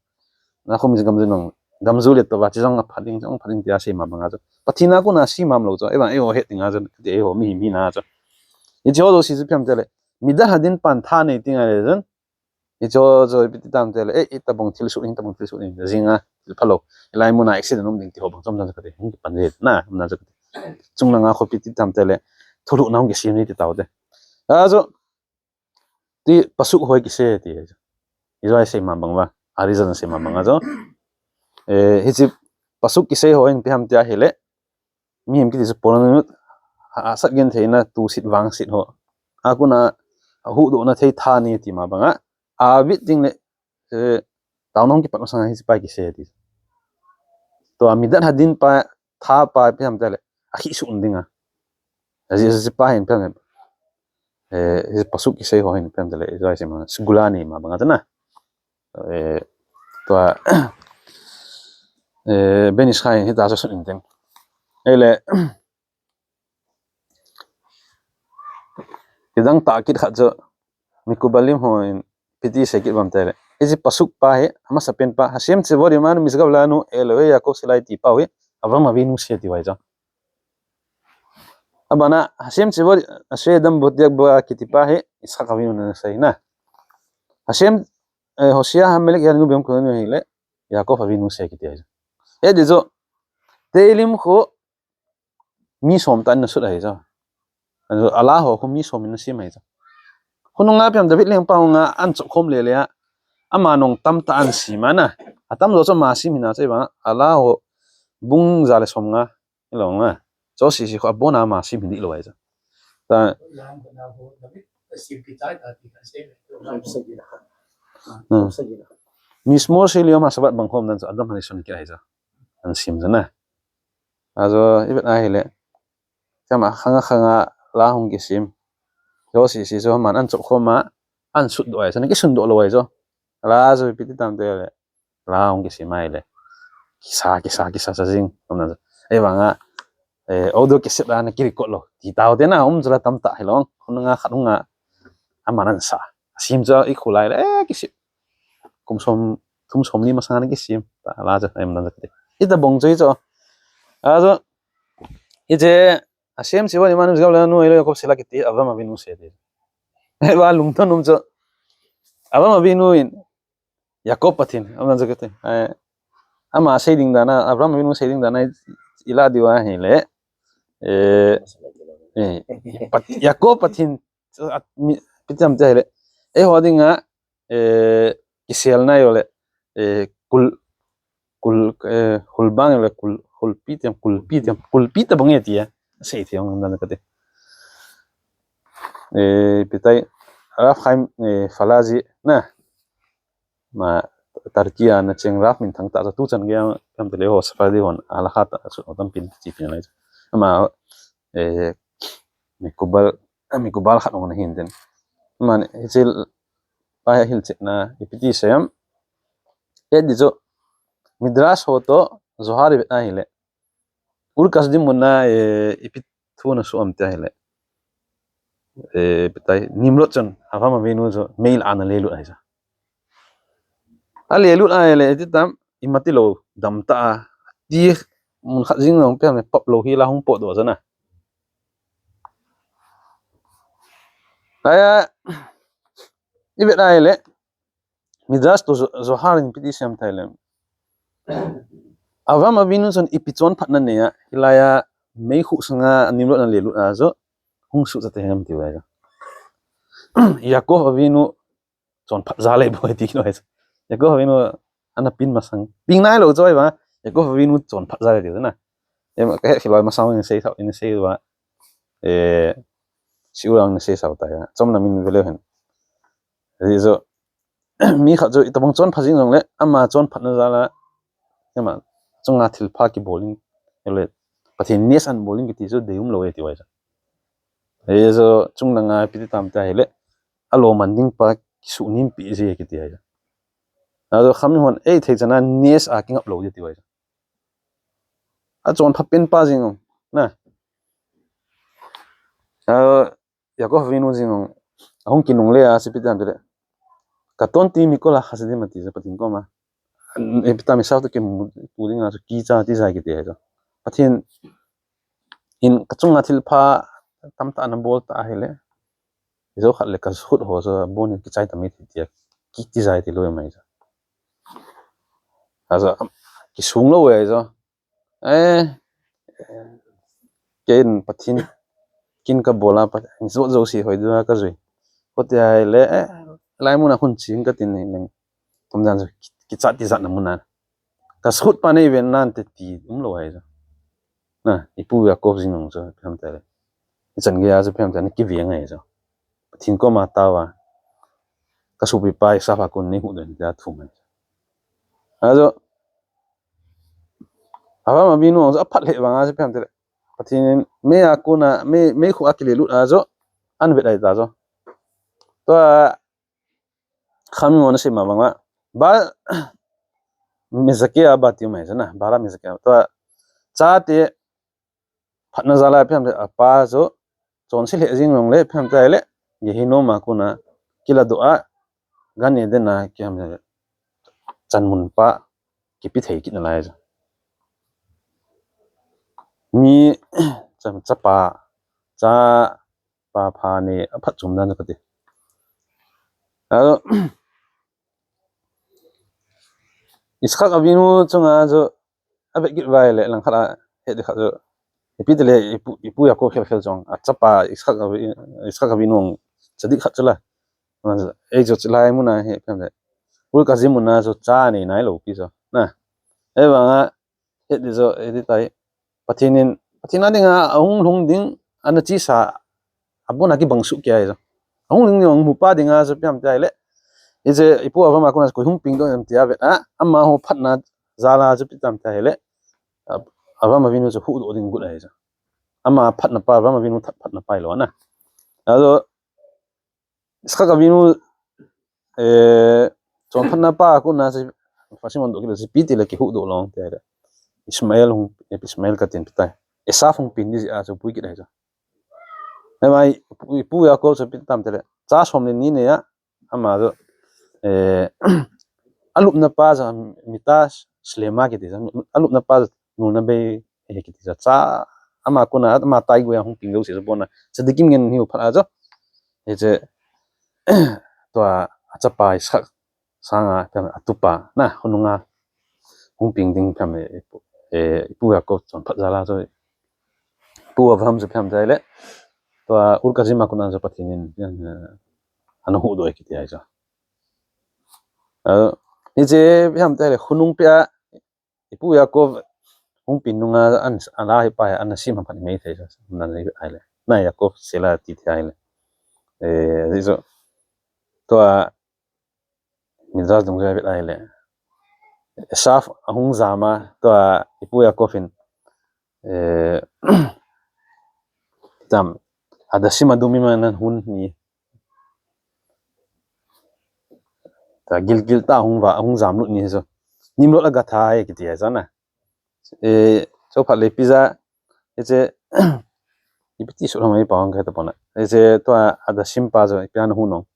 Naomi's gamju nung, gamju le tou va, chujong apha ding, chujong apha ding tia asei ma bang a chu, Pathen a kona ase ma um lou chu, ahivang eiho het ding a chu, kati, eiho mihem hina a chu. Hiche ho jouse chu ipi ham tia ahile, midang a din pan thanei ding ahile chun, hiche ho chu ipi ti tam tia ahile, eh, itobang thil sut ding, itobang thil sut ding, jing a, thil phalou, hilai mun a accident um ding ti ho bang chom dan chu kati, hung kipan ji na, um dan chu kati. Chunglanga hoipi ti tam tia ahile, thulhuhna hung kisem ni ti tau te. Ajo, ti pasuk ho kisei ti. Ijoi sei ma bang uva, Arizal sei ma bang a jo. Eh, hiche pasuk kisei ho in ipi ham tia ahile, mihem kiti chu poranut, hahsat gentheina, tusit vangset ho a kona ahuhdohna thei thanei ti ma bang a, Arvid ding le, eh, taona hung kipat masanga hiche pa kisei ti. Tua midang a din pa, tha pa ipi ham tia ahile, akhihsuh ding a. Ajeh chu hiche pa hin ipi ham, eh, hiche pasuk kisei ho hin ipi ham tia ahile, ijoi sei ma, segula nei ma bang a chu na. Eh, tua, eh, Ben Ish Chai in hitia chu asut in tin. Ahile, kidang tah kit khat chu, Mekubalim hon ipi ti sei kit uvem tia ahile, hiche pasuk pa hi, amasapen pa, Hashem Tzevaot Imanu Mishgav Le'anu Elohe Yaakov Selah ti pa hi, Avraham Avinu asei ti ahi chu. Abana, Hashem Tzevaot Asher Adam Boteach Bo kiti pa hi, Yitzhak Avinu ana sei na. Hashem, eh, Hoshea Amalek Ya'alenu B'Yom Kippurim ahile, Yaakov Avinu asei kiti ahi chu. Eh, ti chu, Tehillim khu, mi som tah in asut ahi chu. Alah ho khu mi som in asem ahi chu. Khonunga ipi ham David lengpa hung a, ahin chop khom le le a, ama nung tamtah ahin sem a na. Atamjo chu ama sem hina chu ahivang, alah ho bung ja le som nga, hilou nga. Chu sese khu abon a ama sem hi dih lou ahi chu. Ta, hmm. Mizmor Shir Yom HaShabbat bang khom dan chu Adam HaRishon kiti ahi chu. Ahin sem chu na. Ajo, ivet ahile, chama khanga khanga lah hung kisem. Chu sese chu aman ahin chop khom a, ahin sutdoh ahi chu, ana kisutdoh lou ahi chu. Lah chu ipi ti tam tia ahile, lah hung kisem ahile, kisa, kisa, kisa sa jing, um dan chu. Ahivang a, eh, audio cassette a ana kirecord lou ti tau te na, um chu lah tamtah hilou, khonunga khat hung a, aman ahin sa. Asem chu ikhu lai le, eh, kisem. Kum som, kum som ni masang ana kisem. Ta lah chu, um dan chu kati. Itobang chu ahi chu. Ajo, hiche, Hashem Tzevaot Imanu Mishgav Le'anu Elohe Yaakov Selah kiti, Avraham Avinu asei ti. Ahivang lungthim um chu, Avraham Avinu in, Yaakov Pathen, um dan chu kati. Eh, ama sei ding dan a, Avraham Avinu sei ding dan a, ilah diu ahile, eh, eh, Pat-, Yaakov Pathen, chu, a, mi, ipi ti ham tia ahile, eiho dinga, eh, kiselna ahile, eh, kul, kul, eh, hulbang ahile, kul, kulpi ti ham, kulpi ti ham, kulpi tobang e tia asei thei um dan kati. Eh, ipi ti, Rav Chaim, eh, Falazi na, ama Turkey a ana cheng Rav minthang tah chu, tuchan gei a, ipi ham tia ahile, eiho Sephardi hon halakha tah chu, atampi in chepi nalai chu. Ama, eh, Mekubal, Mekubal khat hung ana hin tin. Aman, hiche pa hilchetna ipi ti sei em. Eti chu Midrash ho toh Zohar ivet ahile, Ur Kasdim muna, eh, ipi thu ana soh em ti ahile, eh, ipi tai, Nimrod chun Avraham Avinu chu mei lah a ana lelut ahi chu. Alelut ahile, eti tam, imatilou dam ta a, ti mun khat jing jong pen pap lou hi la hung potdoh chu na. Aya, ivet ahile, Midrash toh Zo-, Zohar in ipi ti sei em ti ahile, Avraham Avinu chun ipi chonphatna nei a, hilai a meikhu sanga Nimrod ana lelut a chu hung suhchat te hem ti uve chu. Yaakov Avinu chonphat jal ahi bou ti kit uve chu. Yaakov Avinu ana peng masang, peng nailou chu ahi vang, Yaakov Avinu chonphat jal ahi ti chu na. Em, ka het khel loi masang in sei thau, in sei uva. Eh, Shiur a in sei thau ta ya. Chomna min ve leu hen. Eti chu, mi khat chu itobang chonpha jing jongle, ama chonphatna jal a, ema, chunga thilpha kibol in, ele, Pathen neas ana bol in kiti chu deium lou e ti uve chu. Eti chu, chunglang a ipi ti tam ti ahile, alo man ding pa kisuh nimpi ji kiti ahi chu. Ajo kham hon, ei thei chan a neas a kingap lou e ti uve chu. Achonpha pen pa jing u, na. A, Yaakov Avinu jing u, ahung kinungle a chu ipi ti ham tile, קטונתי מכל החסדים ati chu Pathen koma. Ipi ti ham, Esau toh kimu ding a chu kicha ti jal kiti ahi chu. Pathen in kachunga thilpha tamtah ana bol ta ahile, ijo khat le ka zahut ho chu abon in kichai tam e ti a, kiti jal ti lou mai chu. Ajo, kisung lou e chu. Eh, kei in Pathen kin kabol a, Pathen jou jou si hoi dua kajui. Koti ahile, eh, lai mun a khun ching katin nei neng. Tum jan chu ki-, kicha ti jat na mun a. Ka zahut pa nei ven nante ti umlou ahi chu. Na, ipu Yaakov jing u chu, ipi ham tile, ichan gei a chu ipi ham tile, ana kiveng ahi chu. Pathen koma tao a, ka sopi pa Esau a kon nei huhdoh in tia thum ahi chu. Ajo, Avraham Avinu jong chu aphat lheh vang a chu ipi ham tile, Pathen in mei a kon a, mei, meikhu a kilelut a chu, ana vet ahi ta chu. Tua, Kham Min Hon a sei ma bang a, Baal Mezakeh Abba ti um ahi chu na, Baal Mezakeh Abba. Tua, chate phatna jal a ipi ham tile, apa chu chonse lheh jing jongle ipi ham tile, Gehinnom a kon a kiladoh a, Gan Eden a ipi ham tile, chanmun pa kipe thei kit nalai chu. Mi, cha, chapa, chapa pha nei aphatchom dan kati. Ajo, Yitzhak Avinu chunga chu avet kit uva ahile, langkhat a het ding khat chu, ipi tile ipu, ipu Yaakov khel khel chong, achapa Yitzhak Avi-, Yitzhak Avinu tzadik khat chu la. Ei chu chulai mun a hi, ipi ham tile, Ur Kasdim mun a chu cha nei nailou pi chu, na. Ahivang a, het ding chu, eti tai, Pathen in, Pathen a dinga ahung lhung ding ana chesa, abon a kibang suh kei ahi chu. Ahung lhung ding ahung mu pa dinga chu ipi ham ti ahile, hiche ipu Abraham a kon a chu koi hung pengdoh em tia vet a, amaho phatna jal a chu ipi ham ti ahile, Ab-, Abraham Avinu chu huhdoh ding got ahi chu. Ama phatna pa, Abraham Avinu phat-, phatna pa hilou na. Ajo, Yitzhak Avinu, eh, chonphatna pa a kon a chu, Mepharshim hon doh kit u chu ipi tile kihuhdoh lou ti ahile, Ishmael hung, Ishmael katin ipi tai, Esav hung peng ding jeh a chu pui kit ahi chu. Ahivang a, ipu, ipu Yaakov chu ipi ham tile, cha som le ni nei a, ama chu, eh, alupna pa chu mitah shlema kiti chu, alupna pa chu nulna bei ahi kiti chu, cha, ama kon a, ama taigui a hung peng jouse chu abon a, tzadikim ngen hiu phat a chu, hiche, tua, achapa Yitzhak sanga, ipi ham, atupa, na, khonung a hung peng ding ipi ham, eh, ipu, eh, ipu Yaakov chonphat jal a chu, ipu Abraham chu ipi ham ti ahile, tua, Ur Kasdim a kon a chu Pathen in, eh, ana huhdoh e kiti ahi chu. Ah, hiche ipi ham ti ahile, khonung peh a, ipu Yaakov hung peng nung a, an, ala hi pa hi, ana sem ham khat imai thei chu, na, na, ahile, na Yaakov sela ti thei ahile. Eh, hichu, tua, Midrash dungjui a vet ahile, Esav ahung jam a, tua ipu Yaakov in, eh, tam, Hadashim Adumim ana hun ni. ta gilgil ta hung va, hung jam lut ni chu. Nimrod la gatha e kiti a chu na. E, chu phat le ipi ja, e che, ipi ti su lo mai pa hung ka ta pona. E che tua Hadashim pa chu ipi ana hu nong.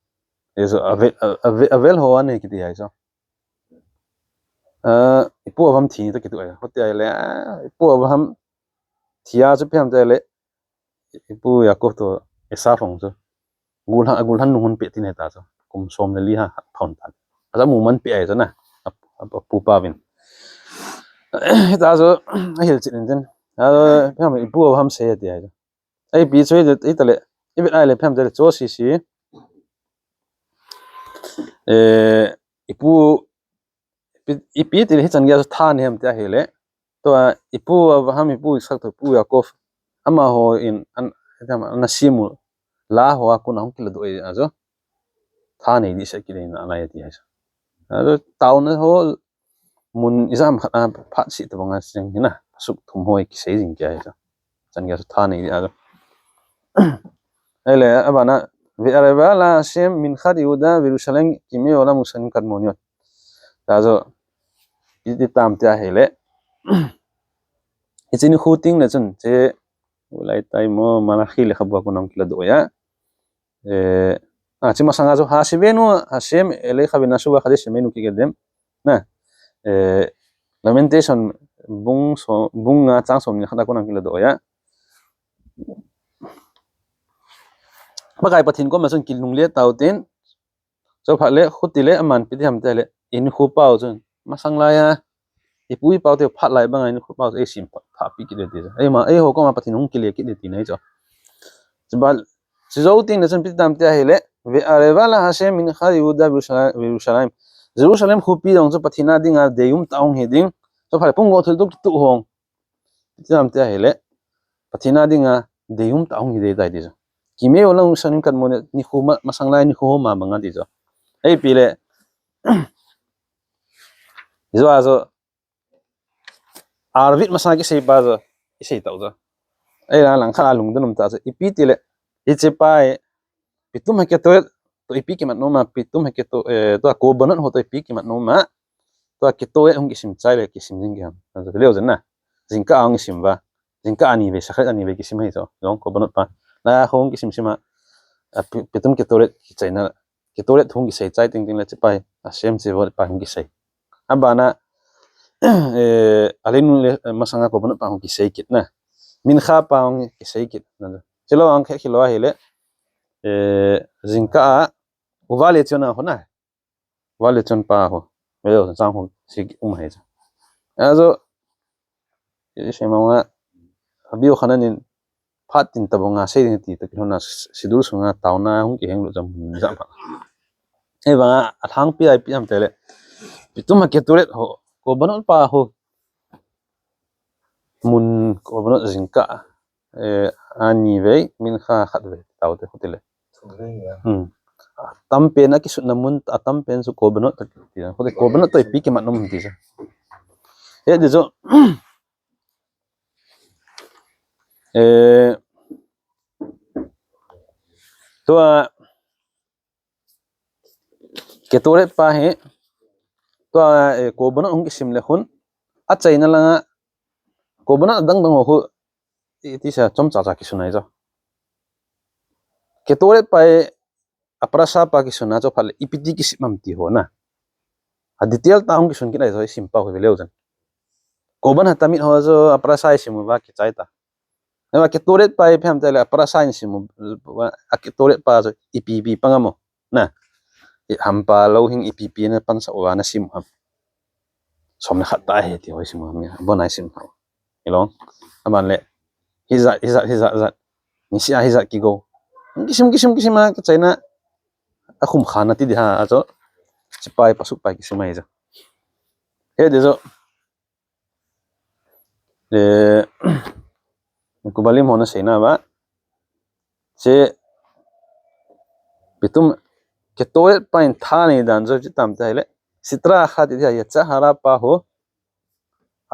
E chu avel, avel, avel ho ani kiti a chu. A, ipu Abraham thi ni ta kitu a. Hote a le, a, ipu Abraham thi a chu ipi ham te le. Ipu Yaakov to Esau hung chu. Gulhan, gulhan nung hun pe tin he ta chu. Kum som le li ha, phon ta. Aja mu man pe ai chu na. A, a, a pu pa vin. Hita chu, a hil chin tin. A, ipu Abraham sei ti ai chu. Ai pi chu i ta le. I bit ai le phem te le chu si si. E, ipu, ipi, ipi ti le hichan gei chu tha ni hem ti a hi le. Tua ipu Abraham, ipu Isak, tua ipu Yaakov. Amaho in an, an, ana simu la ho a kon a hung kiladoh a chu. Tha nei di sa kile na lai ti a chu. A chu tauna ho mun ijat ham khat a phat si ta banga sing hina. Suk thum ho kisei jing kei a chu. Chan gei chu tha nei di a chu. Ai le, abana, Ve'areva la Hashem mincha Yehuda veYerushalayim kimei olam u'shanim kadmonot. Ta chu, iti tam ti a hi le. Hiche nikho teng le chun, che, ulai tai mo, Malachi lekhabu a kon a hung kiladoh a. E, a, che masanga chu, Hashivenu Hashem elecha v'nashuv v'chadesh yamenu kekedim. Na, e, Lamentation bung so, bung nga chang som ni khat a kon a hung kiladoh a. Pakai Pathen koma chun kilungle tau tin. Chu phat le, khuti le, aman ipi ti ham ti le, i nikho pau chun. Masang lai a, ipu ipa u te phat lai banga i nikho pau chu, ei sim phat, phat pi kit le ti chu. Eima, eiho koma Pathen hung kile kit le ti nei chu. Chuba, chu jou teng le chun ipi ti tam ti a hi le, Ve'areva la Hashem mincha Yehuda veYerushalayim. Jerusalem khopi jong chu Pathen a dinga deium ta hung hi ding. Chu phat le pung go thil tuk tu hong. Ipi ti tam ti a hi le. Pathen a dinga deium ta hung hi dei tai ti chu. Kimei olam u'shanim kadmonot nikho ma, masang lai nikho ho ma banga ti chu. Ei pi le. Ijo a chu. Arvit masanga kisei pa chu. Isei tau chu. Ei la lang khat a lungdon um ta chu. Ipi ti le. Hiche pa e. Pitum haketoret. Tua ipi kimat nom a. Pitum haketo, e, tua korbanot ho tua ipi kimat nom a. Tua ketoret hung kisim chai le kisim jing kiham. Leo jen na. Jingkah a hung kisim uva. Jingkah a ni vei, shacharit a ni vei kisim ahi chu. Jong korbanot pa. La hung kisim sim a. A pi-, pitum ketoret kichaina. Ketoret hung kisei chai teng teng le hiche pa hi. Hashem tsevaot pa hung kisei. Abana, e, Aleinu le, e, masanga korbanot pa hung kisei kit na. Mincha pa hung kisei kit. Chule hung khe khilo a hi le. E, jingkah a. Uva le chuna ho na. Vale chun pa ho. Vale chun sang ho si um hai cha. Ajo. Isei mama. Abi o khana nin phat tin ta bonga sei ding ti ta kilhona sidul sunga tauna hung kiheng lu jam jam. Ei banga athang pi ai pi am tele. Pitum haketoret ho. Korbanot pa ho. Mun korbanot jingkah, eh, ani vei, mincha khat vei, tau te khuti le. Hmm. Atam pen a kisutna mun, atam pen chu korbanot ta ti. Khuti korbanot to ipi kimat nom ti chu. He di chu. Eh, tua Ketoret pa hi, tua, eh, korbanot hung kisim le khun, achaina langa, korbanot dang dang ho khu, i, tisa chomcha cha kisun ahi chu. Ketoret pa hi, a parasha pa kisun a chu phat le, ipi ti kisim am ti ho na. A detail tah hung kisun kit ahi chu, isim pau hi ve leu chun. Korban hatamid ho chu, a parasha isim uva kichai ta. Ema ketoret pa ipi ham tile, a parasha in sim u, a ketoret pa chu ipi ipi pang ham o. Na. I hampa louhing ipi ipi na pansah uva na sim u ham. Som le khat ta hi ti ho isim u ham. Bon a isim u ham. Ilong. Aban le. Hijat, hijat, hijat, hijat. Nisih a hijat kigo. Kisim, kisim, kisim a kichaina. A khum khana ti di ha, a chu. Chipai pasuk pai kisim a hi chu. He di chu. Eh, Mekubalim hon aseina uva. Che, pitum, ketoret pa in thanei dan chu ipi ham ti le. Sitra achat ti hi, yetzer hara pa ho.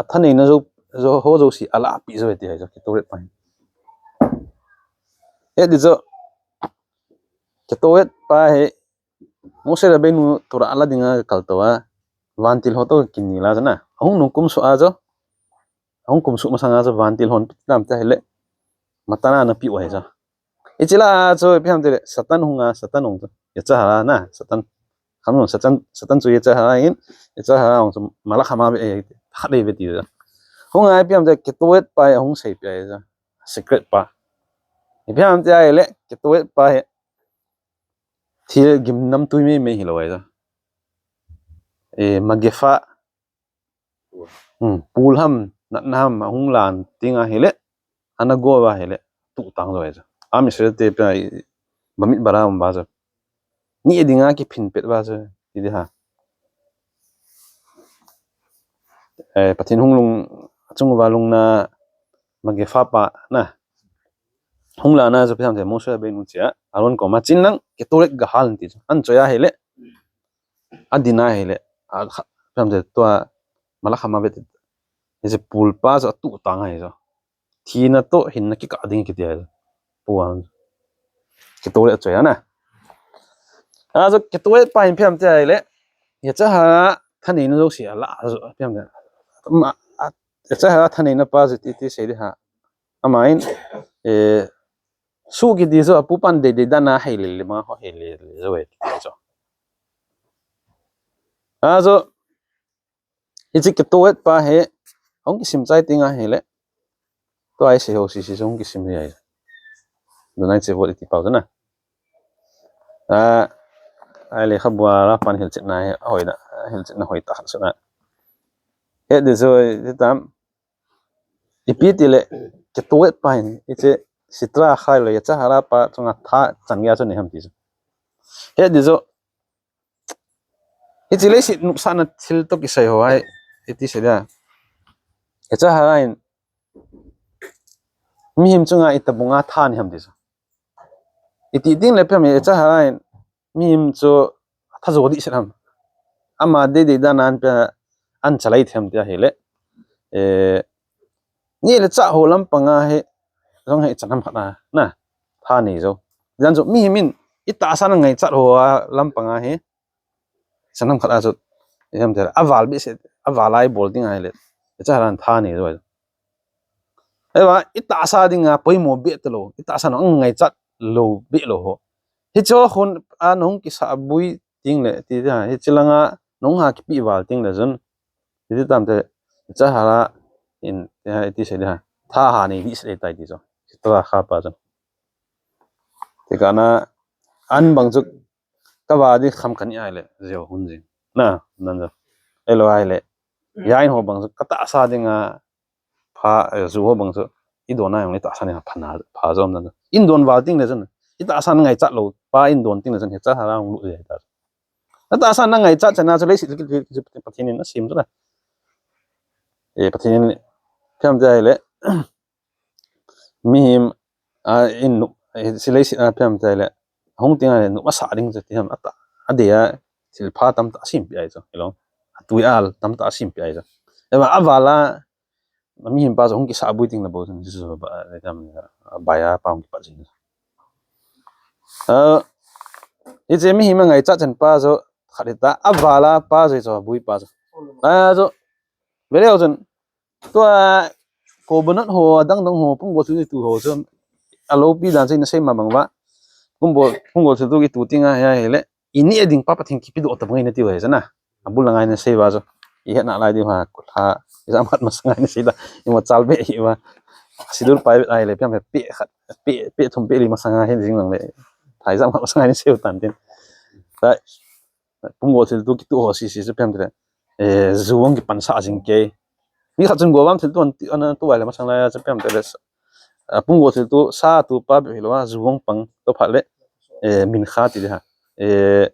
Athaneina jo, jo ho jouse alahpeh jo ti hi chu ketoret pa in. He di chu. Ketoret pa hi Moshe Rabbeinu Torah ala dinga kaltou a, vantil ho toh kinel a chu na. Ahung nung kum suh a chu. Ahung kum suh masang a chu vantil hon pi tam ta hile. Matana ana pe u ahi chu. Hiche lah a chu ipi ham tile Satan hung a, Satan hung chu. Yetzer hara na, Satan. Ham no, Satan, Satan chu Yetzer hara in, Yetzer hara hung chu Malach HaMavet e, khat le ve ti chu. Hung a ipi ham tile Ketoret pa ahung seipeh ahi chu. Secret pa. Ipi ham tile Ketoret pa hi. Thil gimnamtui mei mei hilou ahi chu. E, Magefa. Hmm, pul ham, natna ham, ahung lan teng ahile, ana go uva hile, tuh tang jo ahi chu. Am Israel te pia, Bamidbar a um uva chu. Ni dinga kiphin pet uva chu, ti di ha. Eh, Pathen hung lhung, achung uva lhung na, Magefa pa na. Hung lan a chu ipi ham tile Moshe Rabbeinu chea, Aaron koma, chin lang, Ketoret gahal in ti chu. An choi ahile, adin ahile, a, kha, ipi ham tile tua, Malach HaMavet, hiche pul pa chu atuh tang ahi chu. Thina toh hinna kikah ding kiti ahi chu. Pul a. Ketoret achoi ana. A chu Ketoret pa hin ipi ham tile, Yetzer hara thaneina jouse ala chu, ipi ham tile. Ma, a, Yetzer hara thaneina pa chu ti, ti sei di ha. Ama in, eh, su kiti chu apu pan dei dei dan a hei le le ma ho hei le le jo e kiti chu. A chu, hiche Ketoret pa hi, hung kisim chai teng ahile. Tua isei ho sese chu hung kisim hi ahi. Dunai che vot iti pau chu na. A, ai lekhabu a la pan hilchetna hi, ahoi na, hilchetna hoi tah chu na. He di chu, ti tam, Ipi tile, Ketoret pa hin, hiche Sitra Achai le Yetzer hara pa chunga tha chan gei a chu nei ham ti chu. He di chu, hiche leiset nopsahna thil toh kisai ho ahi, iti sei dia. Yetzer hara in, mihem chunga itobang a tha nei ham ti chu. Iti ding le ipi ham Yetzer hara in, mihem chu atha jo dehset ham. Ama dei dei dan a an pe, an chalai them ti ahile. Eh, neh le chah ho lampang a hi, jong hi chan ham khat a, na, tha nei jo. Jan chu mihem in, itahsa na ngaichat ho a lampang a hi, chan ham khat a chu, ipi ham tile, aval behseh, aval a ibol ding ahile, Yetzer hara in tha nei jo. Ahivang, itahsa dinga poimo beh talou, itahsa na ngaichat lou beh lou ho. Hiche ho khun a nahung kisabui teng le, ti, ti, hiche langa nahung ha kipe val teng le chun, ti, ti tam te, Yetzer hara in, ti ha, iti sei di ha, tha ha nei dehset tai ti chu. Sitra Achai pa chu. Ti kana, an bang chu, kava di kham kani ahile, jeh a hung jing. Na, nan chu. Ahilou ahile, yain ho bang chu, katahsa dinga, pha, eh, ju ho bang chu, idon a jong le tahsa ni pha na, pha jom nan. Idon val teng le chun, itahsa na ngaichat lou, pa idon teng le chun, Yetzer hara hung lut jeng ta. Natahsa na ngaichat chan a chu leiset Pathen in asem chu na. Eh, Pathen in, ipi ham ti ahile, mihem, a, in nu, eh, hiche leiset a ipi ham ti ahile, hung teng ahile, nopsah ding chu ti ham ata, adei a, thil pha tamtah asempeh ahi chu, hilou. Atui al tamtah asempeh ahi chu. Ahivang, aval a, mihem pa chu hung kisabui teng le bou chun, Jesu ba, eh, tam, eh, bai a pa hung kipat jing. Eh, hiche mihem a ngaichat chan pa chu, khat hita, aval a pa chu, chu, bui pa chu. A chu, ve leu chun, tua, korbanot ho, adang dang ho, pung gol thilto ho chu, alopi dan chu, ina sei ma bang uva. Pung gol, pung gol thilto kito teng a, hi, ahile, ineh ding pa Pathen kipedoh tabang ina tiu ahi chu na. Abul langa ina sei uva chu. Ihet nalai diu ham, kotha, ijat ham khat masang a ina sei da. Ima chal beh hi uva. Siddur pai beh ahile, ipi ham pe khat, pe, pe thum pe li masang a hin jing lang le. Tha ijat ham khat masang a ina sei u tan tin. Ta, pung gol thilto kito ho sese chu ipi ham tile. Eh, ju hung kipansah jing kei. Mi khat chun govam thilto an ti, an, an to uva le masang lai a chu ipi ham tile. Ah, pung gol thilto sa to pa bep hilou a, ju hung pang toh phat le, eh, mincha ti di ha. Eh,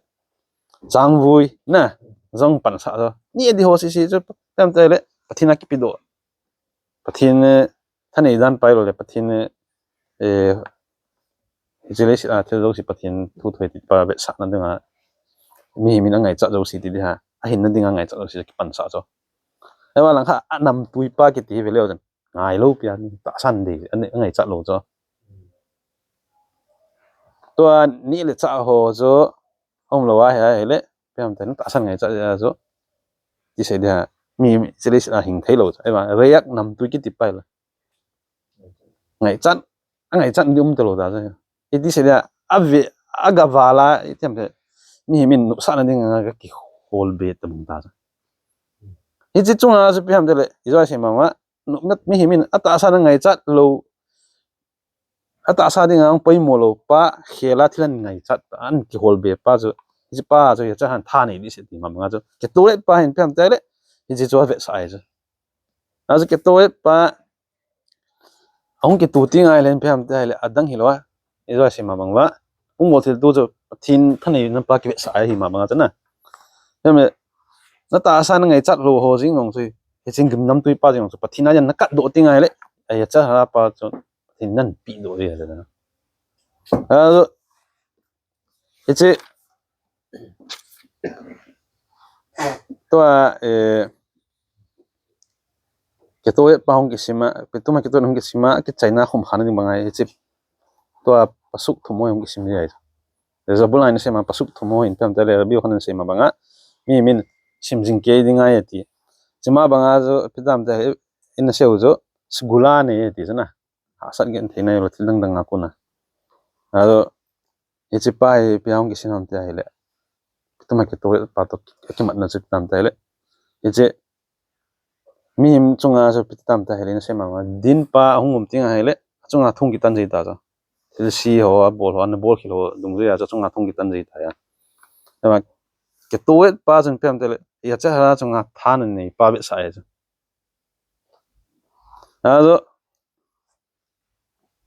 changvui, na, jong pansah jo. Ni di ho sese chu, ipi ham tile, Pathen a kipedoh. Pathen, eh, thanei dan pai lou le, Pathen, eh, hiche leiset a thil jouse Pathen thu thoi ti pa vetsahna dinga, mihem in angaichat jouse ti di ha, ahinna dinga ngaichat jouse kipansah chu. Ahivang lang kha, anamtui pa kiti hi ve leu chun. Ngai lou pi a, tahsa dei, angaichat lou chu. Tua neh le chah ho chu, Aum lou ahi, ahile, ipi ham itile, tahsan ngaichat a chu. Ti sei dia, mi, mi, chule sila hing thei lou chu. Ahivang, react namtui kiti pa ahile. Ngaichat, angaichat di um talou ta chu. Iti sei dia, ave, aga val a, iti ham itile, mihem in nopsahna dinga kiholbe tabang ta chu. Hiche chunga chu ipi ham itile, ijoi sei mama, nopna mihem in atahsa na ngaichat lou, atahsa dinga poimo lou pa, khel a thil angaichat, akiholbe pa chu, hiche pa chu, hiche han tha nei ding se ti mama chu. Kitoh et pa hin ipi ham itile, hiche chu avetsah ahi chu. Achu kitoh et pa, ahung kitoh teng ahile ipi ham itile, adang hilou a. Ijoi sei mama bang uva. Pungmo thilto chu, Pathen thaneina pa kivetsah ahi mama bang a chu na. Ipi ham itile, natahsa na ngaichat lou ho jeng jong chu, hiche gim namtui pa jeng jong chu, Pathen a ding a nakatdoh teng ahile, hiche yetzer hara pa chu, Pathen in napehdoh ding ahi chu na. Achu, hiche, tua, eh, kitoh et pa hung kisim a, Ketuma kitoh hung kisim a, kichaina khum khan ding bang ahi, hiche, tua pasuk thum ho hung kisim ding ahi. Zabur a ina sei ma pasuk thum ho hin ipi ham itile, Rabbi Yochanan sei ma bang a, mihem in sim jing kei ding ahi ati. Hiche ma bang a chu, ipi ham itile, ina sei u chu, segula nei ati chu na. Hahsat genthei nei lou thil dang dang a kon a. Achu, hiche pa hi ipi a hung kisim ham itile, Ketuma kitoh et pa toh kimatna chu ipi ham itile, hiche, mihem chunga chu ipi ham itile, ina sei mama, din pa ahung um teng ahile, achunga thu hung kitan jeng ta chu. Thilse ho, abol ho, ana bol khel ho, dungjui a chu achunga thu hung kitan jeng ta ahi. Ahivang, kitoh et pa chun ipi ham itile, yetzer hara chunga tha anei pa avetsah ahi chu. Achu,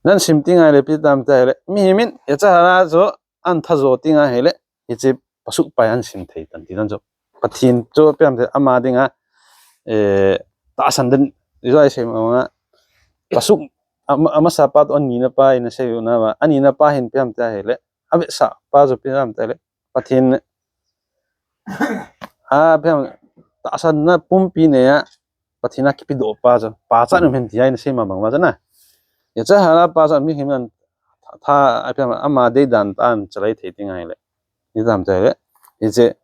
nasim teng ahile ipi ham itile, mihem in yetzer hara chu atha jo teng ahile, hiche pasuk pa hi asim thei tan ti dan chu. Pathen chu ipi ham itile, ama dinga, eh, tahsan den, ijoi sei mama, pasuk, ama, amasa pa toh anina pa ina sei u na va, anina pa hin ipi ham itile, avetsah pa chu ipi ham itile, Pathen, a, ipi ham, tahsanna pumpi nei a, Pathen a kipedoh pa chu, pachat um hen ti ahi, ina sei ma bang uva chu na. Yetzer hara pa chu mihem in atha, ipi ham, ama deidan tah a achalai thei teng ahile, ipi ham itile, hiche,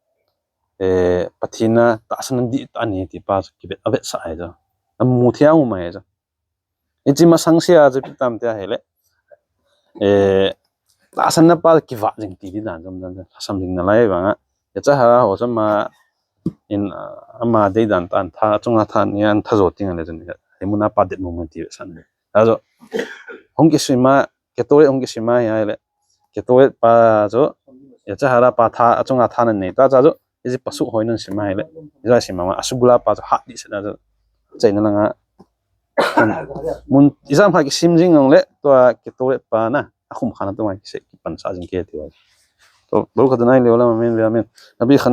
eh, Pathen a tahsanna dihtah anei ti pa chu kivet, avetsah ahi chu. Amu thei a um ahi chu. Hiche masang sea chu ipi ham itile, eh, tahsanna pa kivah jing ti ding dan chu um dan, lhasam jing nalai vang a. Yetzer hara ho chu ama in, ah, ama deidan tah a atha, achunga tha anei a, atha jo teng ahile chun, hiche mun a pa det mong mong ti vetsahna. Achu, hung kisim a, kitoh et hung kisim a ahile, kitoh et pa chu, yetzer hara pa tha, achunga tha anei ta chu, hiche pasuk ho ina sim ahile, ijoi sei mama, asegula pa chu hat ding se na chu, achaina langa. Mun, ijat ham kisim jeng jongle, tua kitoh et pa na, akhum khan a tua kisei, kipansah jing kei ti uva. Tua, Baruch Adonai leolam, amen ve'amen. Rabbi Yochanan